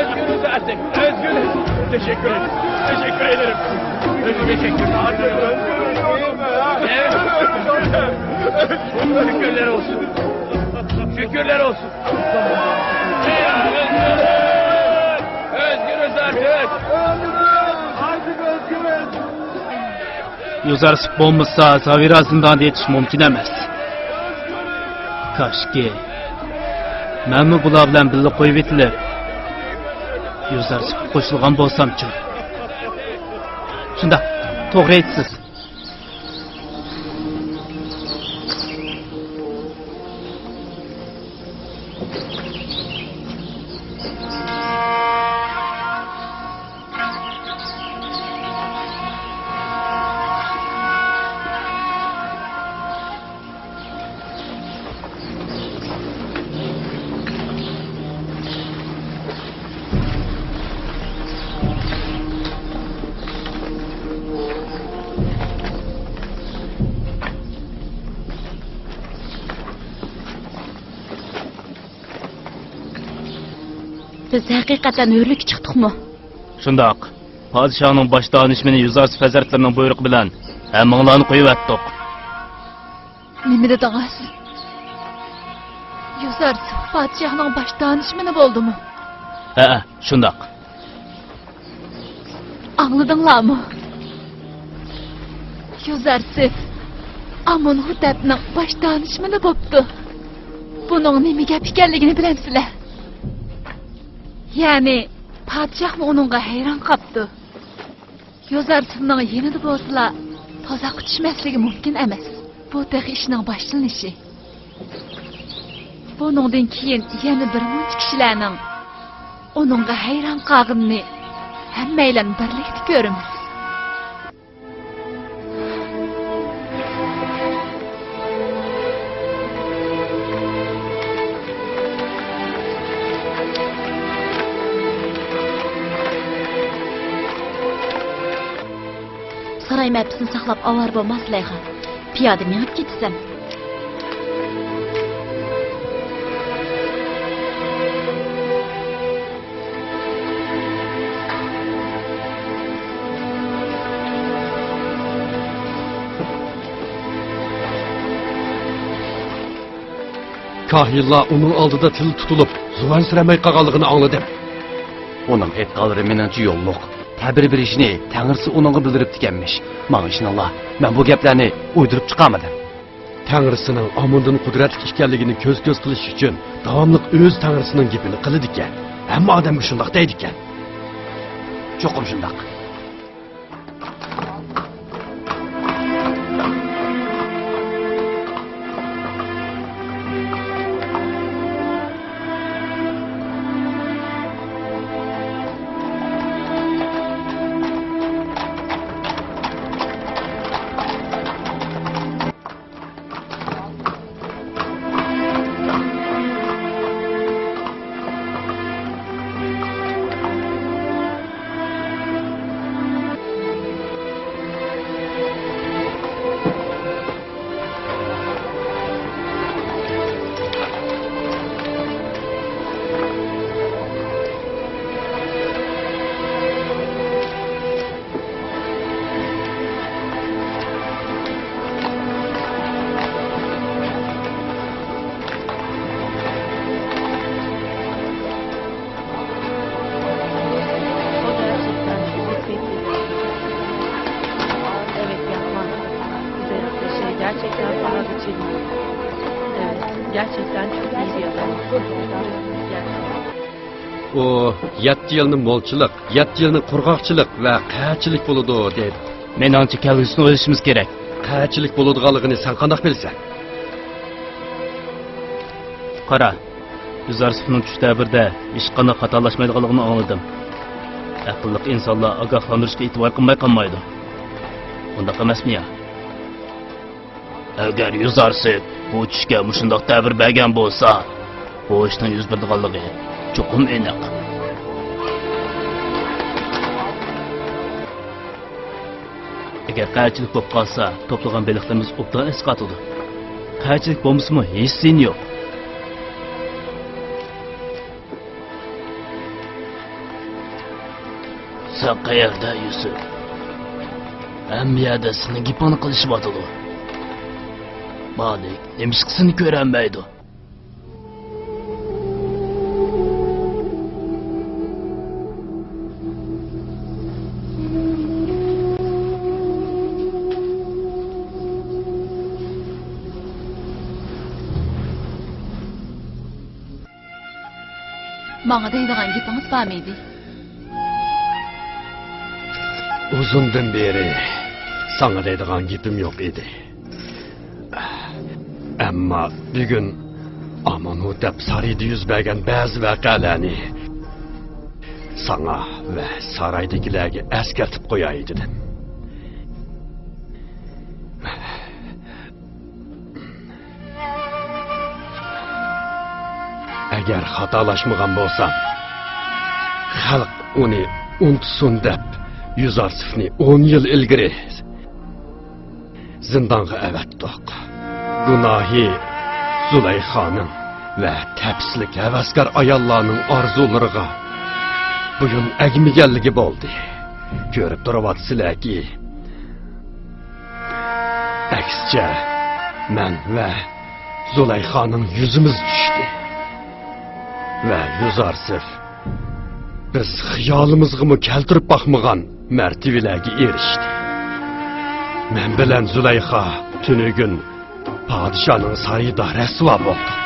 Özgürüz artık. Özgürüz. Teşekkür ederim. Teşekkür ederim. Özgür teşekkür. Evet. Şükürler olsun. Şükürler olsun. Özgürüz artık. Artık özgürüz. يۇزارسىپ بولمىسا، زاۋىرا زىندانىدا يېتىش مۇمكىن ئەمەس. كاشكى، مەنمۇ بۇلار بىلەن بىللە قويۇۋېتىلىپ، يۈزەرسىپقا قوشۇلغان بولسامچۇ؟ شۇنداق، توغرا ئېيتىسىز. بىز ھەقىقەتەن ھۆرلۈككە چىقتۇقمۇ؟ شۇنداق. پادىشاھنىڭ باش دانىشمىنى يۈزەرسىپ ھەزرەتلىرىنىڭ بۇيرۇقى بىلەن ھەممىڭلارنى قويۇۋەتتۇق. نېمە دېدىڭىز؟ يۈزەرسىپ پادىشاھنىڭ باش دانىشمىنى بولدىمۇ؟ ھەئە، شۇنداق. ئاڭلىدىڭلارمۇ؟ يۈزەرسىپ ئامونھوتەپنىڭ باش دانىشمىنى بوپتۇ. بۇنىڭ نېمە گەپ ئىكەنلىكىنى بىلەمسىلەر؟ يەنى، پادىشاھمۇ ئۇنىڭغا ھەيران قاپتۇ. يۈزەرسىپنىڭ يېنىدا بولسىلا، تۇزاققا چۈشمەسلىكى مۇمكىن ئەمەس. بۇ تېخى ئىشنىڭ باشلىنىشى. بۇنىڭدىن كېيىن يەنە بىر مۇنچە كىشىلەرنىڭ ئۇنىڭغا ھەيران قالغىنىنى ھەممەيلەن بىرلىكتە كۆرىمىز. ساراي مەپىسىنى ساقلاپ ئاۋارە بولما، سۇلەيخان. پىيادە مېڭىپ كېتىسەن. كاھىنلار ئۇنىڭ ئالدىدا تىل تۇتۇلۇپ، زۇۋانسىرىمەي قالغانلىقىنى ئاڭلىدىم. ئۇنىڭ ئېيتقانلىرى مېنىڭچە يوللۇق. تەبىر بېرىشنى تەڭرىسى ئۇنىڭغا بىلدۈرۈپتىكەنمىش. ماڭا ئىشىنىڭلار، مەن بۇ گەپلەرنى ئويدۇرۇپ چىقارمىدىم. تەڭرىسىنىڭ ئامۇندىن قۇدرەتلىك ئىكەنلىكىنى كۆز-كۆز قىلىش ئۈچۈن داۋاملىق ئۆز تەڭرىسىنىڭ گېپىنى قىلىدىكەن. ھەممە ئادەمگە شۇنداق دەيدىكەن. چوقۇم شۇنداق. O gerçekten çok büyük bir... Evet, yapma. Güzel bir şey. Gerçekten paha biçilmiyor. Evet, gerçekten çok iyi bir adam. Gerçekten. ئۇ يەتتە يىلنى مولچىلىق، يەتتە يىلنى قۇرغاقچىلىق ۋە قەھەتچىلىك بولىدۇ، دەيدۇ. مېنىڭچە، كەلگۈسىنى ئويلىشىمىز كېرەك. قەھەتچىلىك بولىدىغانلىقىنى سەن قانداق بىلىسەن؟ قارا، يۈزەرسىپنىڭ چۈش تەبىرىدە ھېچقانداق خاتالاشمايدىغانلىقىنى ئاڭلىدىم. ئەقىللىق ئىنسانلار ئاگاھلاندۇرۇشقا ئېتىبار قىلماي قالمايدۇ. ئۇنداق ئەمەسمۇ يا؟ ئەگەر يۈزەرسىپ بۇ چۈشكە مۇشۇنداق تەبىر بەرگەن بولسا، بۇ ئىشنىڭ يۈز بېرىدىغانلىقى چوقۇم ئېنىق. ئەگەر قەھەتچىلىك بولۇپ قالسا، توپلىغان بېلىقلىرىمىز ئوبدان ئەسقاتىدۇ. قەھەتچىلىك بولمىسىمۇ ھېچ زىيىنى يوق. سەن قەيەردە، يۈسۈپ؟ ھەممە يەردە سېنىڭ گېپىڭنى قىلىشىۋاتىدۇ. مالىك نېمىشقا سېنى كۆرەلمەيدۇ؟ ماڭا دەيدىغان گېپىڭىز بارمىدى؟ ئۇزۇندىن بېرى ساڭا دەيدىغان گېپىم يوق ئىدى. ئەمما بۈگۈن ئامونھوتەپ سارىيىدا يۈز بەرگەن بەزى ۋەقەلەرنى ساڭا ۋە سارايدىكىلەرگە ئەسكەرتىپ قوياي دېدىم. ئەگەر خاتالاشمىغان بولسام، خەلق ئۇنى ئۇنتۇسۇن دەپ، يۈزارسىفنى ئون يىل ئىلگىرى زىندانغا ئەۋەتتۇق. گۇناھى زۇلەيخانىڭ ۋە تەپسىلىك ھەۋەسكار ئاياللارنىڭ ئارزۇلىرىغا بويۇن ئەگمىگەنلىكى بولدى. كۆرۈپ تۇرۇۋاتىسىلەركى، ئەكسىچە، مەن ۋە زۇلەيخانىڭ يۈزىمىز چۈشتى. ۋە يۈزارسىف بىز خىيالىمىزغىمۇ كەلتۈرۈپ باقمىغان مەرتىۋىلەرگە ئېرىشتى. مەن بىلەن زۇلەيخا تۈنۈگۈن پادىشاھنىڭ سارىيىدا رەسۋا بولدۇق.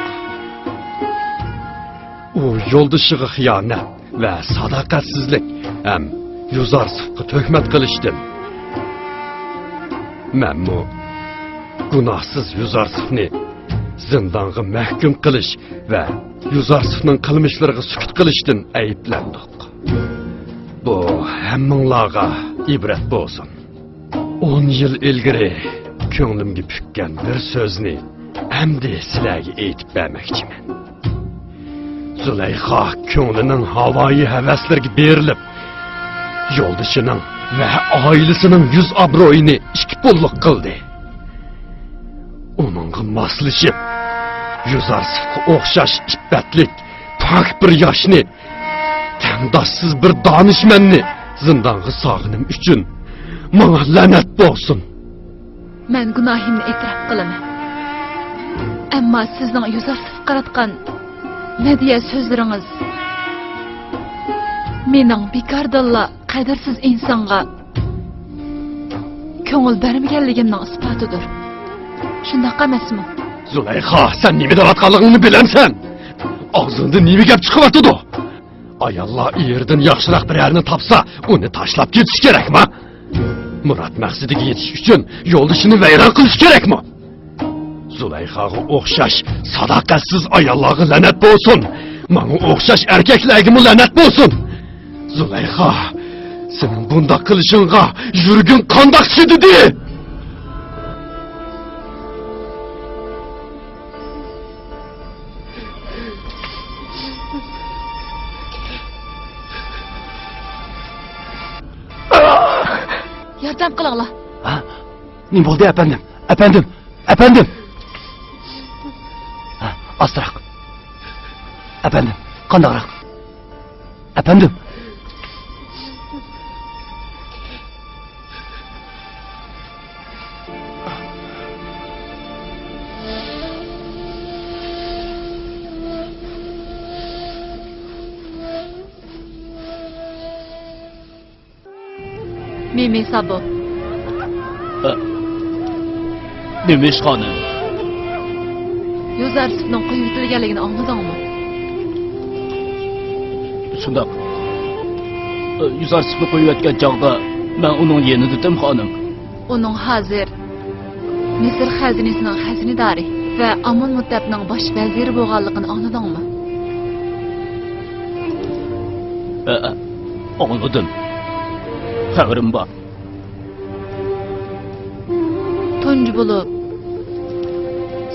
ئۇ يولدىشىغا خىيانەت ۋە ساداقەتسىزلىك ھەم يۈزارسىفقا تۆھمەت قىلىشتىن، مەنمۇ گۇناھسىز يۈزارسىفنى زىندانغا مەھكۇم قىلىش ۋە يۈزارسىفنىڭ قىلمىشلىرىغا سۈكۈت قىلىشتىن ئەيىبلەندۇق. بۇ ھەممىڭلارغا ئىبرەت بولسۇن. ئون يىل ئىلگىرى كۆڭلۈمگە پۈككەن بىر سۆزنى ئەمدى سىلەرگە ئېيتىپ بەرمەكچىمەن. زۇلەيخا كۆڭلىنىڭ ھاۋايى ھەۋەسلىرىگە بېرىلىپ، يولدىشىنىڭ ۋە ئائىلىسىنىڭ يۈز ئابرۇيىنى ئىككى پۇللۇق قىلدى. ئۇنىڭغا ماسلىشىپ، يۈزارسىفقا ئوخشاش ئىپپەتلىك، پاك بىر ياشنى، تەڭداشسىز بىر دانىشمەننى زىندانغا سالغىنىم ئۈچۈن ماڭا لەنەت بولسۇن. مەن گۇناھىمنى ئېتىراپ قىلىمەن. ئەمما سىزنىڭ يۈزارسىفقا قاراتقان مەدھىيە سۆزلىرىڭىز مېنىڭ بىكاردىنلا قەدىرسىز ئىنسانغا كۆڭۈل بەرمىگەنلىكىمنىڭ ئىسپاتىدۇر. شۇنداق ئەمەسمۇ؟ زۇلەيخا، سەن نېمە دەۋاتقانلىقىڭنى بىلەمسەن؟ ئاغزىڭدىن نېمە گەپ چىقىۋاتىدۇ؟ ئاياللار ئېرىدىن ياخشىراق بىرەرنى تاپسا، ئۇنى تاشلاپ كېتىش كېرەكما؟ مۇراد مەقسىتىگە يېتىش ئۈچۈن يولدىشىنى ۋەيران قىلىش كېرەكمۇ؟ زۇلەيخاغا ئوخشاش ساداقەتسىز ئاياللارغا لەنەت بولسۇن! ماڭا ئوخشاش ئەركەكلەرگىمۇ لەنەت بولسۇن! زۇلەيخا، سېنىڭ بۇنداق قىلىشىڭغا يۈرىكىڭ قانداق چىدىدى؟ ياردەم قىلىڭلار. ھە؟ نېمە بولدى، ئەپەندىم؟ ئەپەندىم! ئەپەندىم! ھە، ئاستىراق. ئەپەندىم، قانداقراق؟ ئەپەندىم! مىمى سابو. ئە، نېمە ئىش، خانىم؟ يۈزارسىپنىڭ قويۇۋېتىلگەنلىكىنى ئاڭلىدىڭمۇ؟ شۇنداق. ئە، يۈزارسىپنى قويۇۋەتكەن چاغدا مەن ئۇنىڭ يېنىدىتىم، خانىم. ئۇنىڭ ھازىر مىسىر خەزىنىسىنىڭ خەزىنىدارى ۋە ئامونمۇتەپنىڭ باش ۋەزىرى بولغانلىقىنى ئاڭلىدىڭمۇ؟ ھەئە، ئاڭلىدىم. خەۋىرىم بار. تۇنجى بولۇپ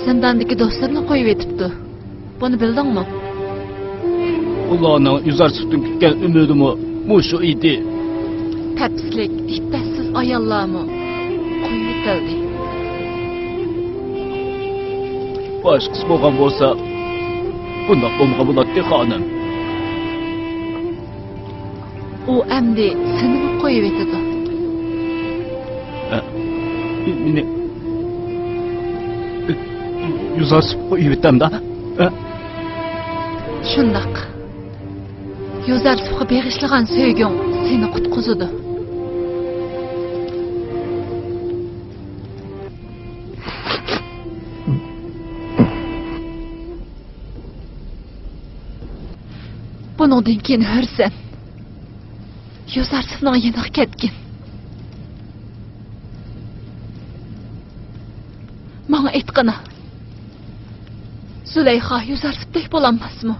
زىنداندىكى دوستلىرىنى قويۇۋېتىپتۇ. بۇنى بىلدىڭمۇ؟ ئۇلارنىڭ يۈزارسىپتىن كۈتكەن ئۈمىدىمۇ مۇشۇ ئىدى. تەپسىلىك، ئىپپەتسىز ئاياللارمۇ قويۇۋېتىلدى. باشقىسى بولغان بولسا، بۇنداق بولمىغان بولاتتى، خانىم. ئۇ ئەمدى سېنىمۇ قويۇۋېتىدۇ. ئە، مېنى يۈزارسىپقا قويۇۋېتەمدا؟ ئە؟ شۇنداق. يۈزارسىپقا بېغىشلىغان سۆيگۈڭ سېنى قۇتقۇزىدۇ. بۇنىڭدىن كېيىن ھۆرسەن، يۈزارسىپنىڭ يېنىغا كەتكىن. ماڭا ئېيتقىنا، زۇلەيخا يۈزەرسىپتەك بولالماسمۇ؟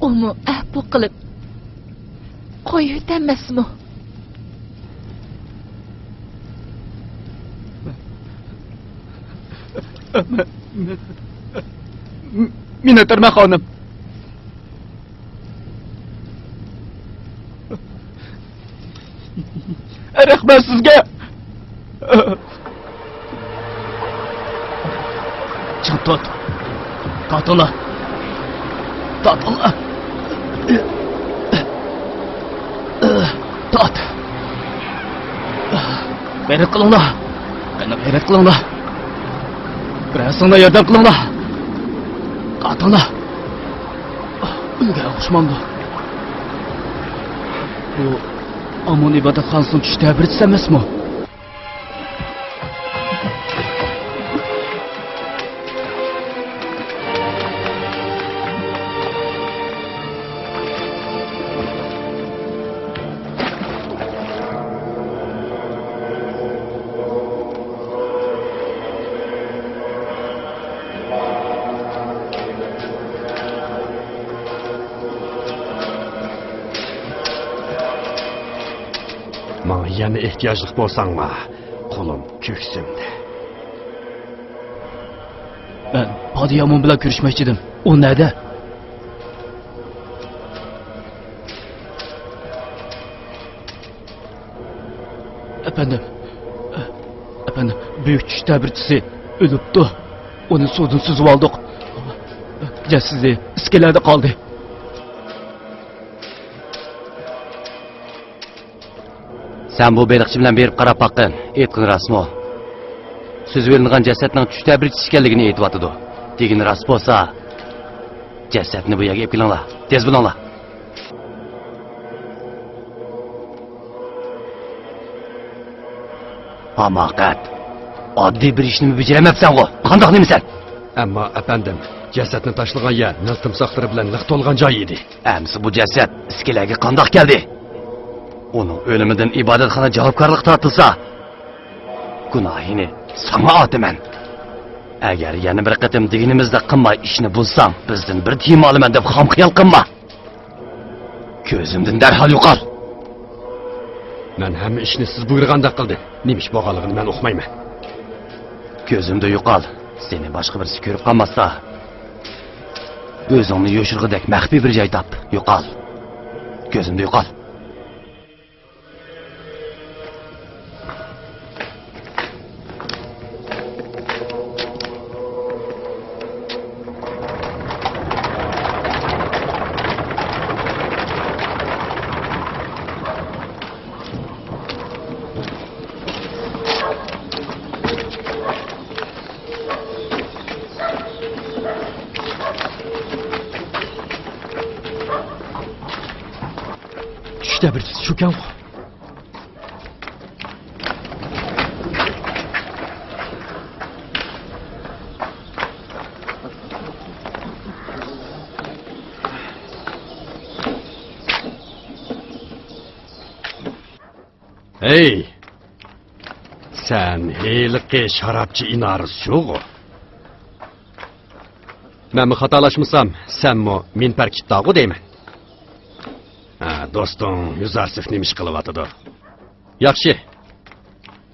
ئۇمۇ ئەپۇ قىلىپ قويۇۋېتەلمەسمۇ؟ مىننەتدارمەن، خانىم. رەھمەت سىزگە. چىڭ تۇت. تارتىڭلار. تارتىڭلار. تارت. غەيرەت قىلىڭلار. قېنى غەيرەت قىلىڭلار. بىرەرسىڭلار ياردەم قىلىڭلار. تارتىڭلار. ئۆلگەن ئوخشىمامدۇ؟ بۇ ئامون ئىبادەتخانىسىنىڭ چۈش تەبىرچىسى ئەمەسمۇ؟ ماڭا يەنە ئېھتىياجلىق بولساڭلار، قولۇم كۆكسۈمدە. مەن پادىيامۇن بىلەن كۆرۈشمەكچىدىم. ئۇ نەدە؟ ئەپەندىم، ئەپەندىم، بۈيۈك چۈش تەبىرچىسى ئۆلۈپتۇ. ئۇنى سۇدىن سۈزۈۋالدۇق. جەسىتى ئىسكىلەدە قالدى. سەن بۇ بېلىقچى بىلەن بېرىپ قاراپ باققىن. ئېيتقىنى راستمۇ؟ سۈزۈۋېلىنغان جەسەتنىڭ چۈش تەبىرچىسى ئىكەنلىكىنى ئېيتىۋاتىدۇ. دېگىنى راست بولسا، جەسەتنى بۇ يەرگە ئېلىپ كېلىڭلار. تېز بولۇڭلار. ھاماقەت! ئاددىي بىر ئىشنىمۇ بېجىرەلمەپسەنغۇ؟ قانداق نېمىسەن؟ ئەمما، ئەپەندىم، جەسەتنى تاشلىغان يەر نىل تىمساھلىرى بىلەن لىق تولغان جاي ئىدى. ئەمىسە بۇ جەسەت ئىسكىلەگە قانداق كەلدى؟ ئۇنىڭ ئۆلۈمىدىن ئىبادەتخانا جاۋابكارلىققا تارتىلسا، گۇناھىنى ساڭا ئارتىمەن. ئەگەر يەنە بىر قېتىم دېگىنىمىزدەك قىلماي ئىشنى بۇزساڭ، بىزدىن بىر تىيىنمۇ ئالىمەن دەپ خام خىيال قىلما. كۆزۈمدىن دەرھال يوقال! مەن ھەممە ئىشنى سىز بۇيرۇغاندەك قىلدىم. نېمە ئىش بولغانلىقىنى مەن ئۇقمايمەن. كۆزۈمدىن يوقال! سېنى باشقا بىرسى كۆرۈپ قالماستا، ئۆزۈڭنى يوشۇرغۇدەك مەخپىي بىر جاي تاپ. يوقال! كۆزۈمدىن يوقال! چۈشتە بىر شۇكەنغۇ. ھەي! سەن ھېلىقى شارابچى ئىنارىس شۇغۇ؟ مەنمۇ خاتالاشمىسام، سەنمۇ مىنپەر كىتتاغۇ دەيمەن. ھە، دوستۇڭ يۈزەرسىف نېمە ئىش قىلىۋاتىدۇ؟ ياخشى.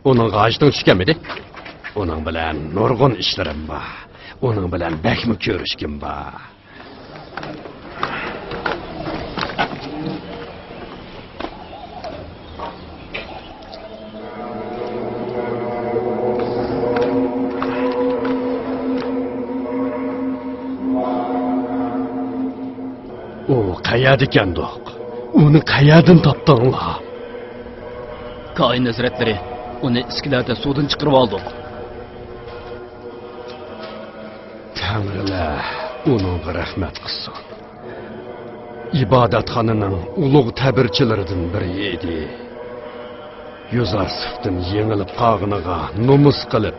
ئۇنىڭغا ھاجىتىڭ چۈشكەنمىدى؟ ئۇنىڭ بىلەن نۇرغۇن ئىشلىرىم بار. ئۇنىڭ بىلەن بەكمۇ كۆرۈشكۈم بار. ئۇ قەيەردىكەندۇق؟ ئۇنى قەيەردىن تاپتىڭلار؟ كائىن ھەزرەتلىرى، ئۇنى ئىسكىلەدە سۇدىن چىقىرىۋالدۇق. تەڭرىلەر ئۇنىڭغا رەھمەت قىلسۇن. ئىبادەتخانىنىڭ ئۇلۇغ تەبىرچىلىرىدىن بىرى ئىدى. يۈزەرسىفتىن يېڭىلىپ قالغىنىغا نومۇس قىلىپ،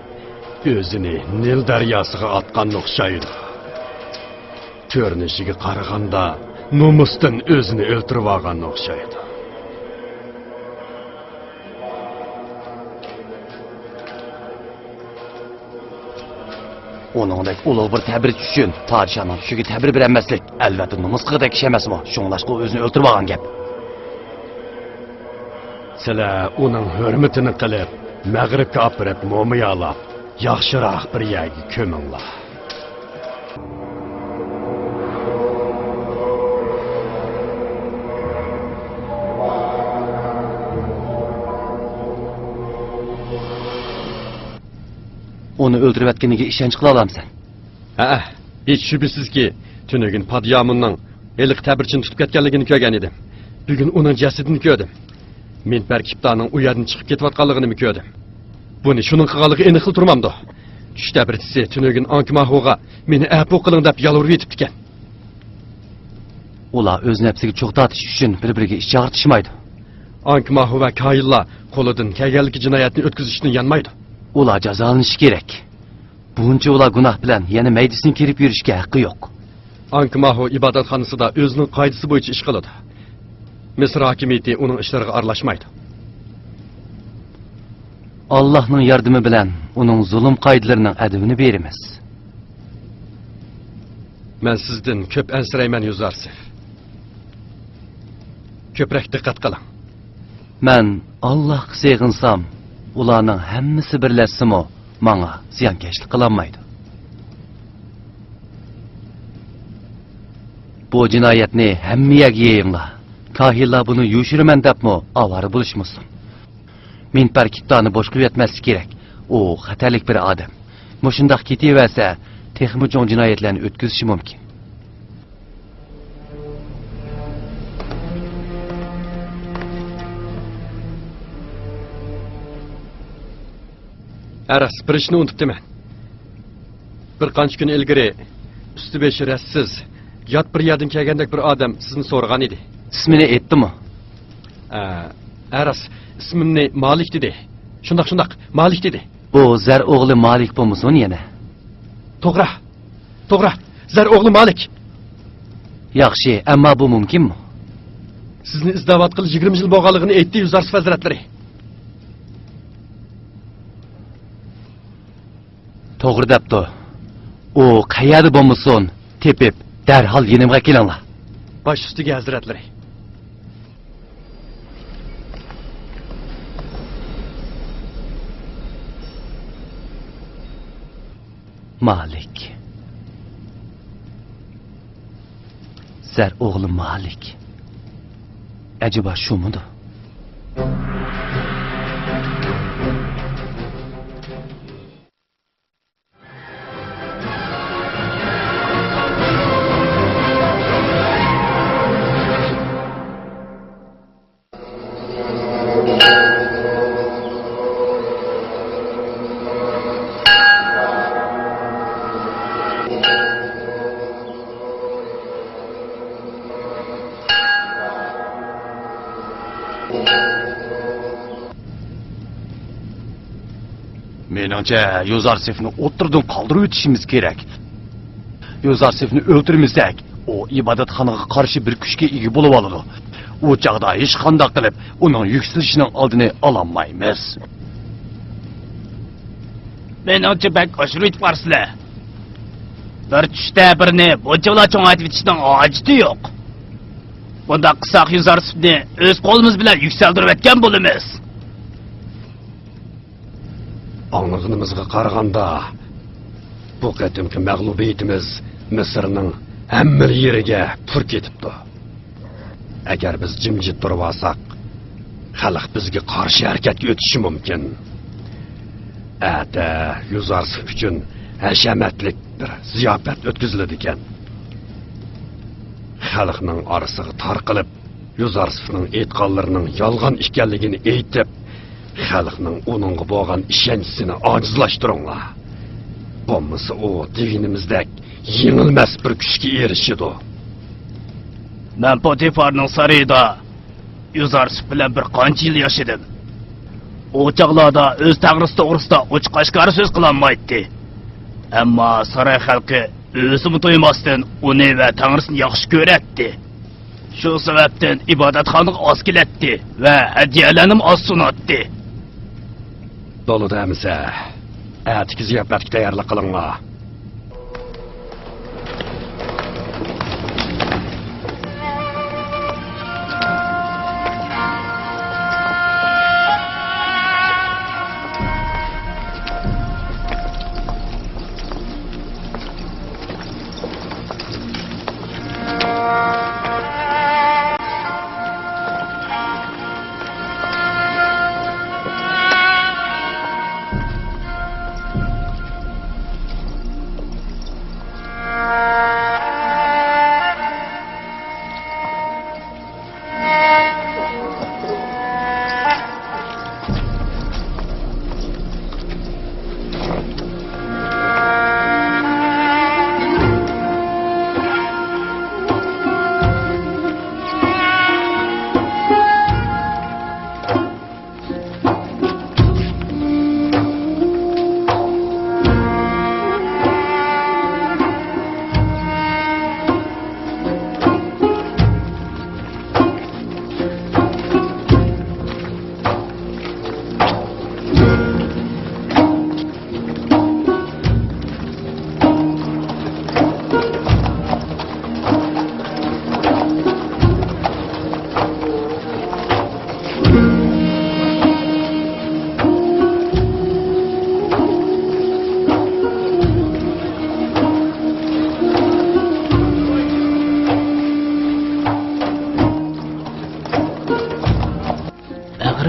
ئۆزىنى نىل دەرياسىغا ئاتقاننى ئوخشايدۇ. كۆرۈنۈشىگە قارىغاندا، نومۇستىن ئۆزىنى ئۆلتۈرۈۋالغاننى ئوخشايدۇ. ئۇنىڭدەك ئۇلۇغ بىر تەبىرچى ئۈچۈن پادىشاھنىڭ چۈشىگە تەبىر بېرەلمەسلىك، ئەلۋەتتە، نومۇسقا دەك ئىش ئەمەسمۇ؟ شۇڭلاشقا ئۇ ئۆزىنى ئۆلتۈرۈۋالغان گەپ. سىلەر ئۇنىڭ ھۆرمىتىنى قىلىپ، مەغرىبكە ئاپىرىپ مۇمىيالاپ، ياخشىراق بىر يەرگە كۆمۈڭلار. ئۇنى ئۆلتۈرۈۋەتكىنىگە ئىشەنچ قىلالامسەن؟ ھەئە، ھېچ شۈبھىسىزكى، تۈنۈگۈن پادىيامۇننىڭ ھېلىقى تەبىرچىنى تۇتۇپ كەتكەنلىكىنى كۆرگەن ئىدىم. بۈگۈن ئۇنىڭ جەسىتىنى كۆردۈم. مىنبەر كىپتانىڭ ئۇ يەردىن چىقىپ كېتىۋاتقانلىقىنىمۇ كۆردۈم. بۇنى شۇنىڭ قىلغانلىقى ئېنىقلا تۇرمامدۇ؟ چۈش تەبىرچىسى تۈنۈگۈن ئاڭكىماھۇغا مېنى ئەپۇ قىلىڭ دەپ يالۋۇرۇۋېتىپتىكەن. ئۇلار ئۆز نەپسىگە چوغ تارتىش ئۈچۈن بىر-بىرىگە ئىش چاغرىتىشمايدۇ. ئانكىماھۇ ۋە كاھىنلار قولىدىن كەلگەنلىكى جىنايەتنى ئۆتكۈزۈشتىن يانمايدۇ. ئۇلار جازالىنىشى كېرەك. بۇنچە ئۇلار گۇناھ بىلەن يەنە مەيدىسىنى كېرىپ يۈرۈشكە ھەققى يوق. ئانكىماھۇ ئىبادەتخانىسىدا ئۆزىنىڭ قائىدىسى بويىچە ئىش قىلىدۇ. مىسىر ھاكىمىيىتى ئۇنىڭ ئىشلىرىغا ئارىلاشمايدۇ. ئاللاھنىڭ ياردىمى بىلەن ئۇنىڭ زۇلۇم قائىدىلىرىنىڭ ئەدىۋىنى بېرىمىز. مەن سىزدىن كۆپ ئەنسىرەيمەن، يۈزارسىف. كۆپرەك دىققەت قىلىڭ. مەن ئاللاھقا سېغىنسام، ئۇلارنىڭ ھەممىسى بىرلەشسىمۇ ماڭا زىيانكەشلىك قىلالمايدۇ. بۇ جىنايەتنى ھەممە يەرگە يېيىڭلار. كاھىنلار بۇنى يوشۇرىمەن دەپمۇ ئاۋارە بولۇشمىسۇن. مىنبەر كىپتانى بوش قويۇۋەتمەسلىك كېرەك. ئۇ خەتەرلىك بىر ئادەم. مۇشۇنداق كېتىۋەرسە، تېخىمۇ چوڭ جىنايەتلەرنى ئۆتكۈزۈشى مۇمكىن. ھە راست، بىر ئىشنى ئۇنتۇپتىمەن. بىر قانچە كۈن ئىلگىرى ئۈستى بېشى رەتسىز، يات بىر يەردىن كەلگەندەك بىر ئادەم سىزنى سورىغان ئىدى. ئىسمىنى ئېيتتىمۇ؟ ھە، ھە راست، ئىسمىمنى مالىك دېدى. شۇنداق، شۇنداق، مالىك دېدى. بۇ زەر ئوغلى مالىك بولمىسۇن يەنە؟ توغرا، توغرا، زەر ئوغلى مالىك. ياخشى، ئەمما بۇ مۇمكىنمۇ؟ سىزنى ئىزدەۋاتقىلى يىگىرمە يىل بولغانلىقىنى ئېيتتى يۈزارسىف ھەزرەتلىرى. توغرا دەپتۇ. ئۇ قەيەردە بولمىسۇن، تېپىپ، دەرھال يېنىمغا كېلىڭلار. باش ئۈستىگە ھەزرەتلىرى. مالىك. زەر ئوغلى مالىك. ئەجەبا شۇمىدۇ؟ مېنىڭچە، يوزارسېفنى ئوتتۇرىدىن قالدۇرۇۋېتىشىمىز كېرەك. يوزارسېفنى ئۆلتۈرمىسەك، ئۇ ئىبادەتخانىغا قارشى بىر كۈچكە ئىگە بولۇۋالىدۇ. ئۇ چاغدا ھېچقانداق قىلىپ ئۇنىڭ يۈكسىلىشىنىڭ ئالدىنى ئالالمايمىز. مېنىڭچە، بەك ئاشۇرۇۋېتىپ بارسىلەر. بىر چۈشتە بىرنى بۇنچىۋالا چوڭايتىۋېتىشنىڭ ھاجىتى يوق. بۇنداق قىلساق، يوزارسېفنى ئۆز قولىمىز بىلەن يۈكسەلدۈرۈۋەتكەن بولىمىز. ئاڭلىغىنىمىزغا قارىغاندا، بۇ قېتىمقى مەغلۇبىيىتىمىز مىسىرنىڭ ھەممىلا يېرىگە پۇر كېتىپتۇ. ئەگەر بىز جىمجىت تۇرۇۋالساق، خەلق بىزگە قارشى ھەرىكەتكە ئۆتۈشى مۇمكىن. ئەتە يوزارسېف ئۈچۈن ھەشەمەتلىك بىر زىياپەت ئۆتكۈزۈلىدىكەن. خەلقنىڭ ئارىسىغا تارقىلىپ، يوزارسېفنىڭ ئېيتقانلىرىنىڭ يالغان ئىكەنلىكىنى ئېيتىپ، خەلقنىڭ ئۇنىڭغا بولغان ئىشەنچىسىنى ئاجىزلاشتۇرۇڭلار. بولمىسا ئۇ دېگىنىمىزدەك يېڭىلمەس بىر كۈچكە ئېرىشىدۇ. مەن پوتىفارنىڭ سارىيىدا يوزارسېف بىلەن بىر قانچە يىل ياشىدىم. ئۇ چاغلاردا ئۆز تەڭرىسى توغرىسىدا ئوچۇق-ئاشكارا سۆز قىلالمايتتى. ئەمما ساراي خەلقى ئۆزىمۇ تويماستىن ئۇنى ۋە تەڭرىسىنى ياخشى كۆرەتتى. شۇ سەۋەبتىن ئىبادەتخانىغا ئاز كېلەتتى ۋە ھەدىيەلەرنىمۇ ئاز سۇناتتى. بولىدۇ ئەمىسە، ئەتىكى زىياپەتكە تەييارلىق قىلىڭلار.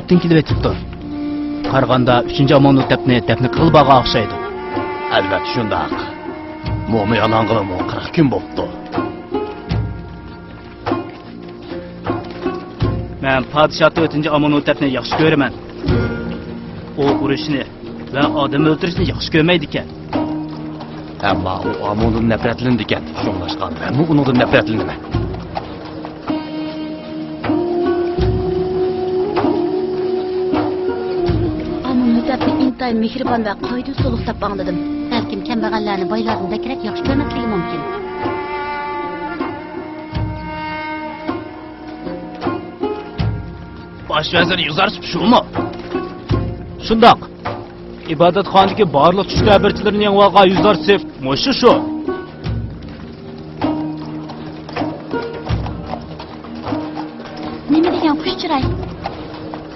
كېلىۋېتىپتۇ. قارىغاندا ئۈچىنچى ئامانھوتەپنى دەپنە قىلغىلى بارغان ئوخشايدۇ. ئەلۋەتتە شۇنداق. مومىيالانغىلىمۇ قىرىق كۈن بوپتۇ. مەن پادىشاھ تۆتىنچى ئامانھوتەپنى ياخشى كۆرىمەن. ئۇ ئۇرۇشنى ۋە ئادەم ئۆلتۈرۈشنى ياخشى كۆرمەيدىكەن. ئەمما ئۇ ئامۇندىن نەپرەتلىنىدىكەن، شۇڭلاشقا مەنمۇ ئۇنىڭدىن نەپرەتلىنىمەن. ئامۇن ھۆتەپنى ئىنتايىن مېھرىبان ۋە قايىل سۇلۇق دەپ ئاڭلىدىم. بەلكىم كەمبەغەللەرنى بايلاردىن بەكرەك ياخشى كۆرمەسلىكى مۇمكىن. باش ۋەزىر يۈزارچىپ شۇمۇ؟ شۇنداق. ئىبادەتخانىدىكى بارلىق چۈش تەبىرچىلىرىنى يېڭىۋالغان يۈزارچىپ مۇشۇ شۇ. نېمە دېگەن خۇش چىراي!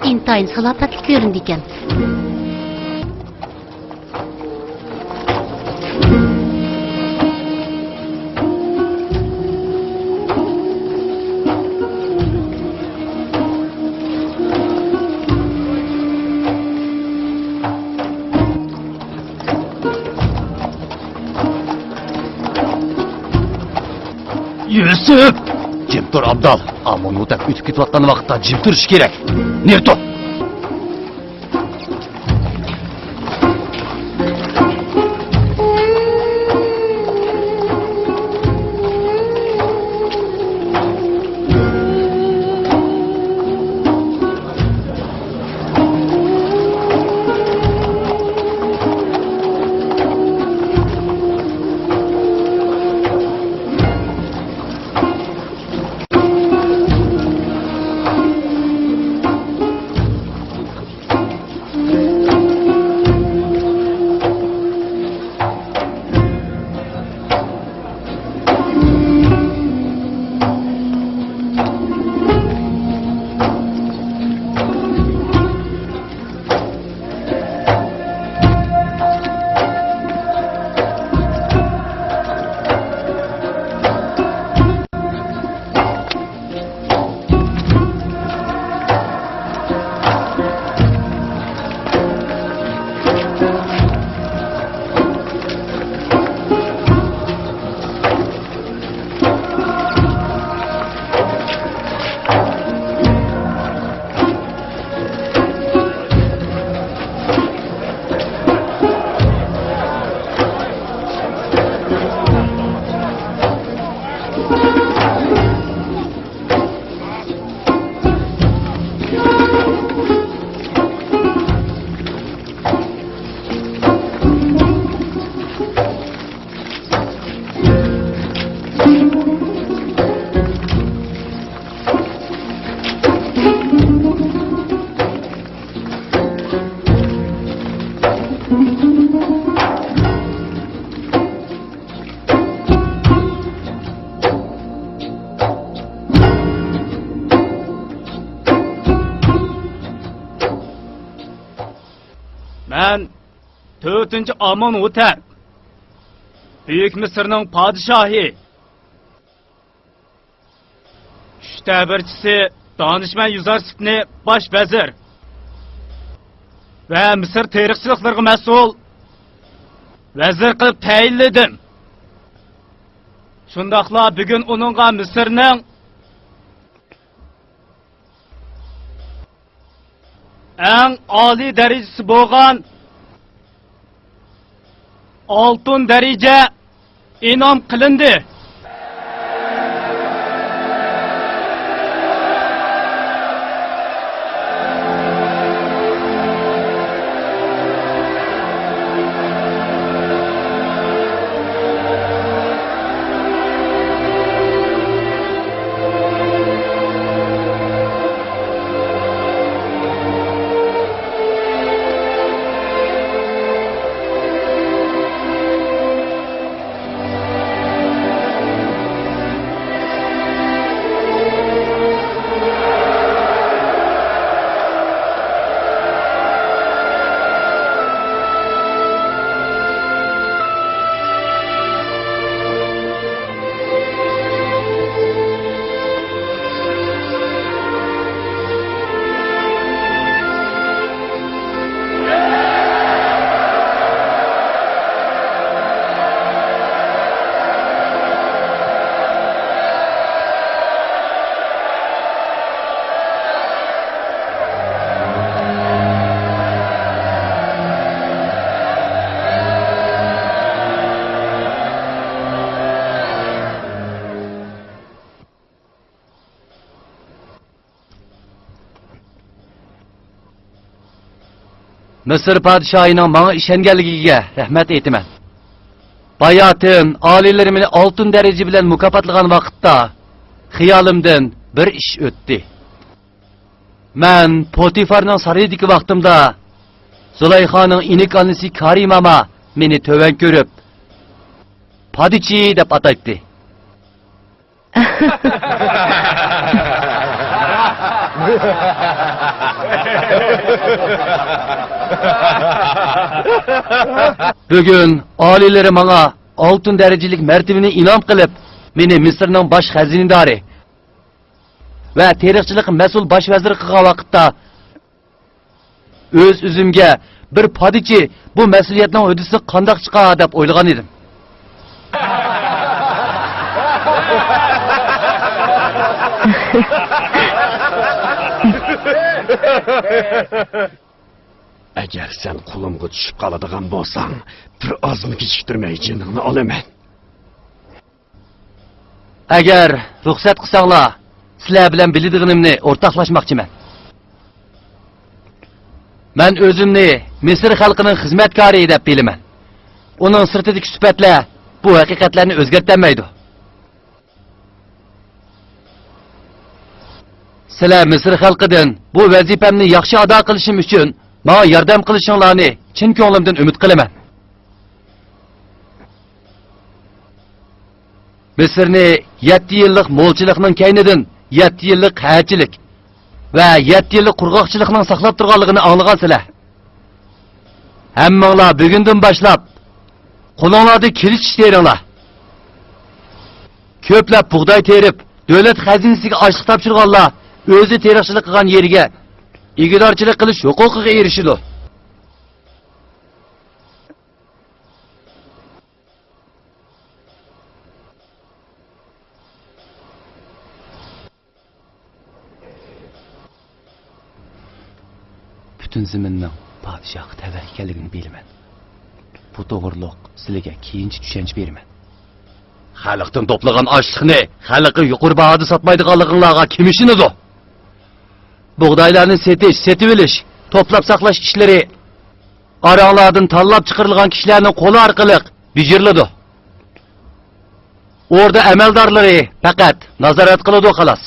ئىنتايىن سالاپەتلىك كۆرۈنىدىكەن. يۈسۈپ! جىم تۇر، ئابدال! ئامۇن ھۆتەپ ئۆتۈپ كېتىۋاتقان ۋاقىتتا جىم تۇرۇش كېرەك. نېرى تۇر! مەن تۆتىنچى ئامون ھوتەپ، بۈيۈك مىسىرنىڭ پادىشاھى، چۈش تەبىرچىسى دانىشمەن يۈزارسىپنى باش ۋەزىر ۋە مىسىر تېرىقچىلىقلىرىغا مەسئۇل ۋەزىر قىلىپ تەيىنلىدىم. شۇنداقلا بۈگۈن ئۇنىڭغا مىسىرنىڭ ئەڭ ئالىي دەرىجىسى بولغان ئالتۇن دەرىجە ئىنئام قىلىندى. مىسىر پادىشاھىنىڭ ماڭا ئىشەنگەنلىكىگە رەھمەت ئېيتىمەن. باياتىن ئالىيلىرى مېنى ئالتۇن دەرىجە بىلەن مۇكاپاتلىغان ۋاقىتتا خىيالىمدىن بىر ئىش ئۆتتى. مەن پوتىفارنىڭ سارىيىدىكى ۋاقتىمدا زۇلايخانىڭ ئىنىك ئانىسى كارىماما مېنى تۆۋەن كۆرۈپ، پادىچى دەپ ئاتايتتى. بۈگۈن ئالىيلىرى ماڭا ئالتۇن دەرىجىلىك مەرتىۋىنى ئىنئام قىلىپ، مېنى مىسىرنىڭ باش خەزىنىدارى ۋە تېرىقچىلىققا مەسئۇل باش ۋەزىر قىلغان ۋاقىتتا، ئۆز-ئۆزۈمگە، بىر پادىچى بۇ مەسئۇلىيەتنىڭ ھۆددىسىگە قانداق چىقار دەپ ئويلىغان ئىدىم. ئەگەر سەن قولۇمغا چۈشۈپ قالىدىغان بولساڭ، بىر ئازمۇ كېچىكتۈرمەي جېنىڭنى ئالىمەن. ئەگەر رۇخسەت قىلساڭلار، سىلەر بىلەن بىلىدىغىنىمنى ئورتاقلاشماقچىمەن. مەن ئۆزۈمنى مىسىر خەلقىنىڭ خىزمەتكارى دەپ بىلىمەن. ئۇنىڭ سىرتىدىكى سۈپەتلەر بۇ ھەقىقەتلەرنى ئۆزگەرتەلمەيدۇ. سىلەر مىسىر خەلقىدىن بۇ ۋەزىپەمنى ياخشى ئادا قىلىشىم ئۈچۈن ماڭا ياردەم قىلىشىڭلارنى چىن كۆڭلۈمدىن ئۈمىد قىلىمەن. مىسىرنى يەتتە يىللىق مولچىلىقنىڭ كەينىدىن يەتتە يىللىق قەھەتچىلىك ۋە يەتتە يىللىق قۇرغاقچىلىقنىڭ ساقلاپ تۇرغانلىقىنى ئاڭلىغانسىلەر. ھەممىڭلار بۈگۈندىن باشلاپ قولۇڭلاردا كېلىچ ئىش تېرىڭلار. كۆپلەپ بۇغداي تېرىپ، دۆلەت خەزىنىسىگە ئاشلىق تاپشۇرغانلار ئۆزى تېرىقچىلىق قىلغان يېرىگە ئىگىدارچىلىق قىلىش ھوقۇقىغا ئېرىشىدۇ. پۈتۈن زېمىننىڭ پادىشاھقا تەۋە ئىكەنلىكىنى بىلىمەن. بۇ توغرۇلۇق سىلىگە كېيىنچە چۈشەنچە بېرىمەن. خەلقتىن توپلىغان ئاشلىقنى خەلققە يۇقىرى باھادا ساتمايدىغانلىقىڭلارغا كىم ئىشىنىدۇ؟ بۇغدايلارنى سېتىش، سېتىۋېلىش، توپلاپ ساقلاش ئىشلىرى ئاراڭلاردىن تاللاپ چىقىرىلغان كىشىلەرنىڭ قولى ئارقىلىق بېجىرىلىدۇ. ئوردا ئەمەلدارلىرى پەقەت نازارەت قىلىدۇ، خالاس.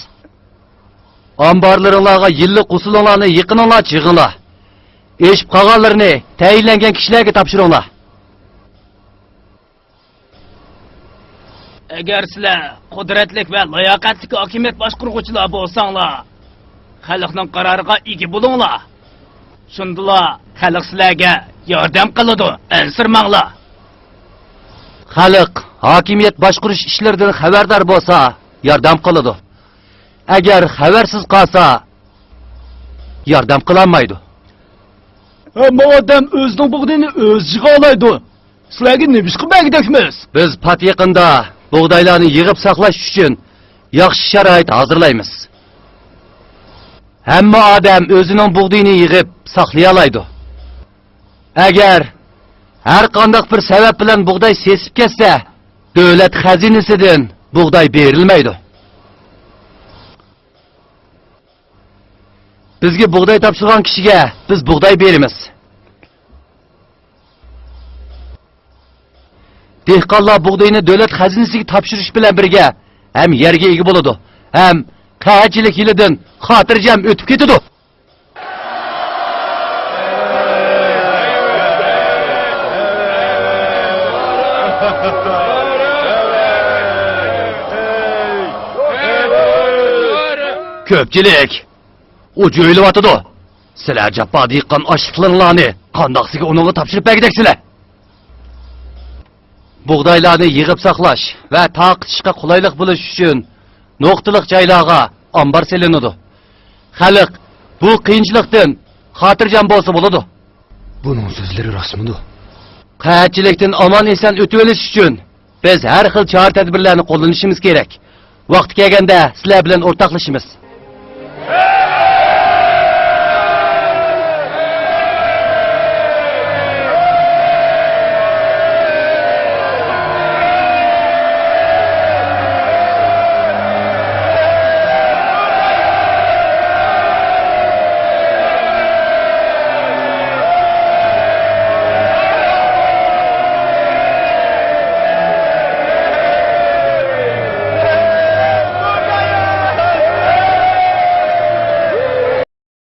ئامبارلىرىڭلارغا يىللىق ھوسۇلۇڭلارنى يېقىنىڭلارچە يىغىڭلار. ئېشىپ قالغانلىرىنى تەيىنلەنگەن كىشىلەرگە تاپشۇرۇڭلار. ئەگەر سىلەر قۇدرەتلىك ۋە لاياقەتلىك ھاكىمىيەت باشقۇرغۇچىلار بولساڭلار، خەلقنىڭ قارارىغا ئىگە بولۇڭلار. شۇندىلا خەلق سىلەرگە ياردەم قىلىدۇ، ئەنسىرىمەڭلار. خەلق ھاكىمىيەت باشقۇرۇش ئىشلىرىدىن خەۋەردار بولسا، ياردەم قىلىدۇ. ئەگەر خەۋەرسىز قالسا، ياردەم قىلالمايدۇ. ھەممە ئادەم ئۆزىنىڭ بۇغدىيىنى ئۆزى يىغالايدۇ. سىلەرگە نېمىشقا بەرگۈدەكمىز؟ بىز پات يېقىندا بۇغدايلارنى يىغىپ ساقلاش ئۈچۈن ياخشى شارائىت ھازىرلايمىز. ھەممە ئادەم ئۆزىنىڭ بۇغدىيىنى يىغىپ ساقلىيالايدۇ. ئەگەر ھەر قانداق بىر سەۋەب بىلەن بۇغداي سېسىپ كەتسە، دۆلەت خەزىنىسىدىن بۇغداي بېرىلمەيدۇ. بىزگە بۇغداي تاپشۇرغان كىشىگە بىز بۇغداي بېرىمىز. دېھقانلار بۇغدىيىنى دۆلەت خەزىنىسىگە تاپشۇرۇش بىلەن بىرگە، ھەم يەرگە ئىگە بولىدۇ، ھەم قەھەتچىلىك يىلىدىن خاتىرجەم ئۆتۈپ كېتىدۇ. كۆپچىلىك، ئۇ جۆيلۈۋاتىدۇ. سىلەر جاپادا يىغقان ئاشلىقلىرىڭلارنى قانداقسىگە ئۇنىڭغا تاپشۇرۇپ بەرگۈدەكسىلەر. بۇغدايلارنى يىغىپ ساقلاش ۋە تارقىتىشقا قولايلىق بولۇش ئۈچۈن نۇقتىلىق جايلارغا ئامبار سېلىنىدۇ. خەلق بۇ قىيىنچىلىقتىن خاتىرجەم بولسا بولىدۇ. بۇنىڭ سۆزلىرى راستمىدۇ؟ قەھەتچىلىكتىن ئامان-ئېسەن ئۆتۈۋېلىش ئۈچۈن بىز ھەر خىل چارە-تەدبىرلەرنى قوللىنىشىمىز كېرەك. ۋاقتى كەلگەندە سىلەر بىلەن ئورتاقلىشىمىز.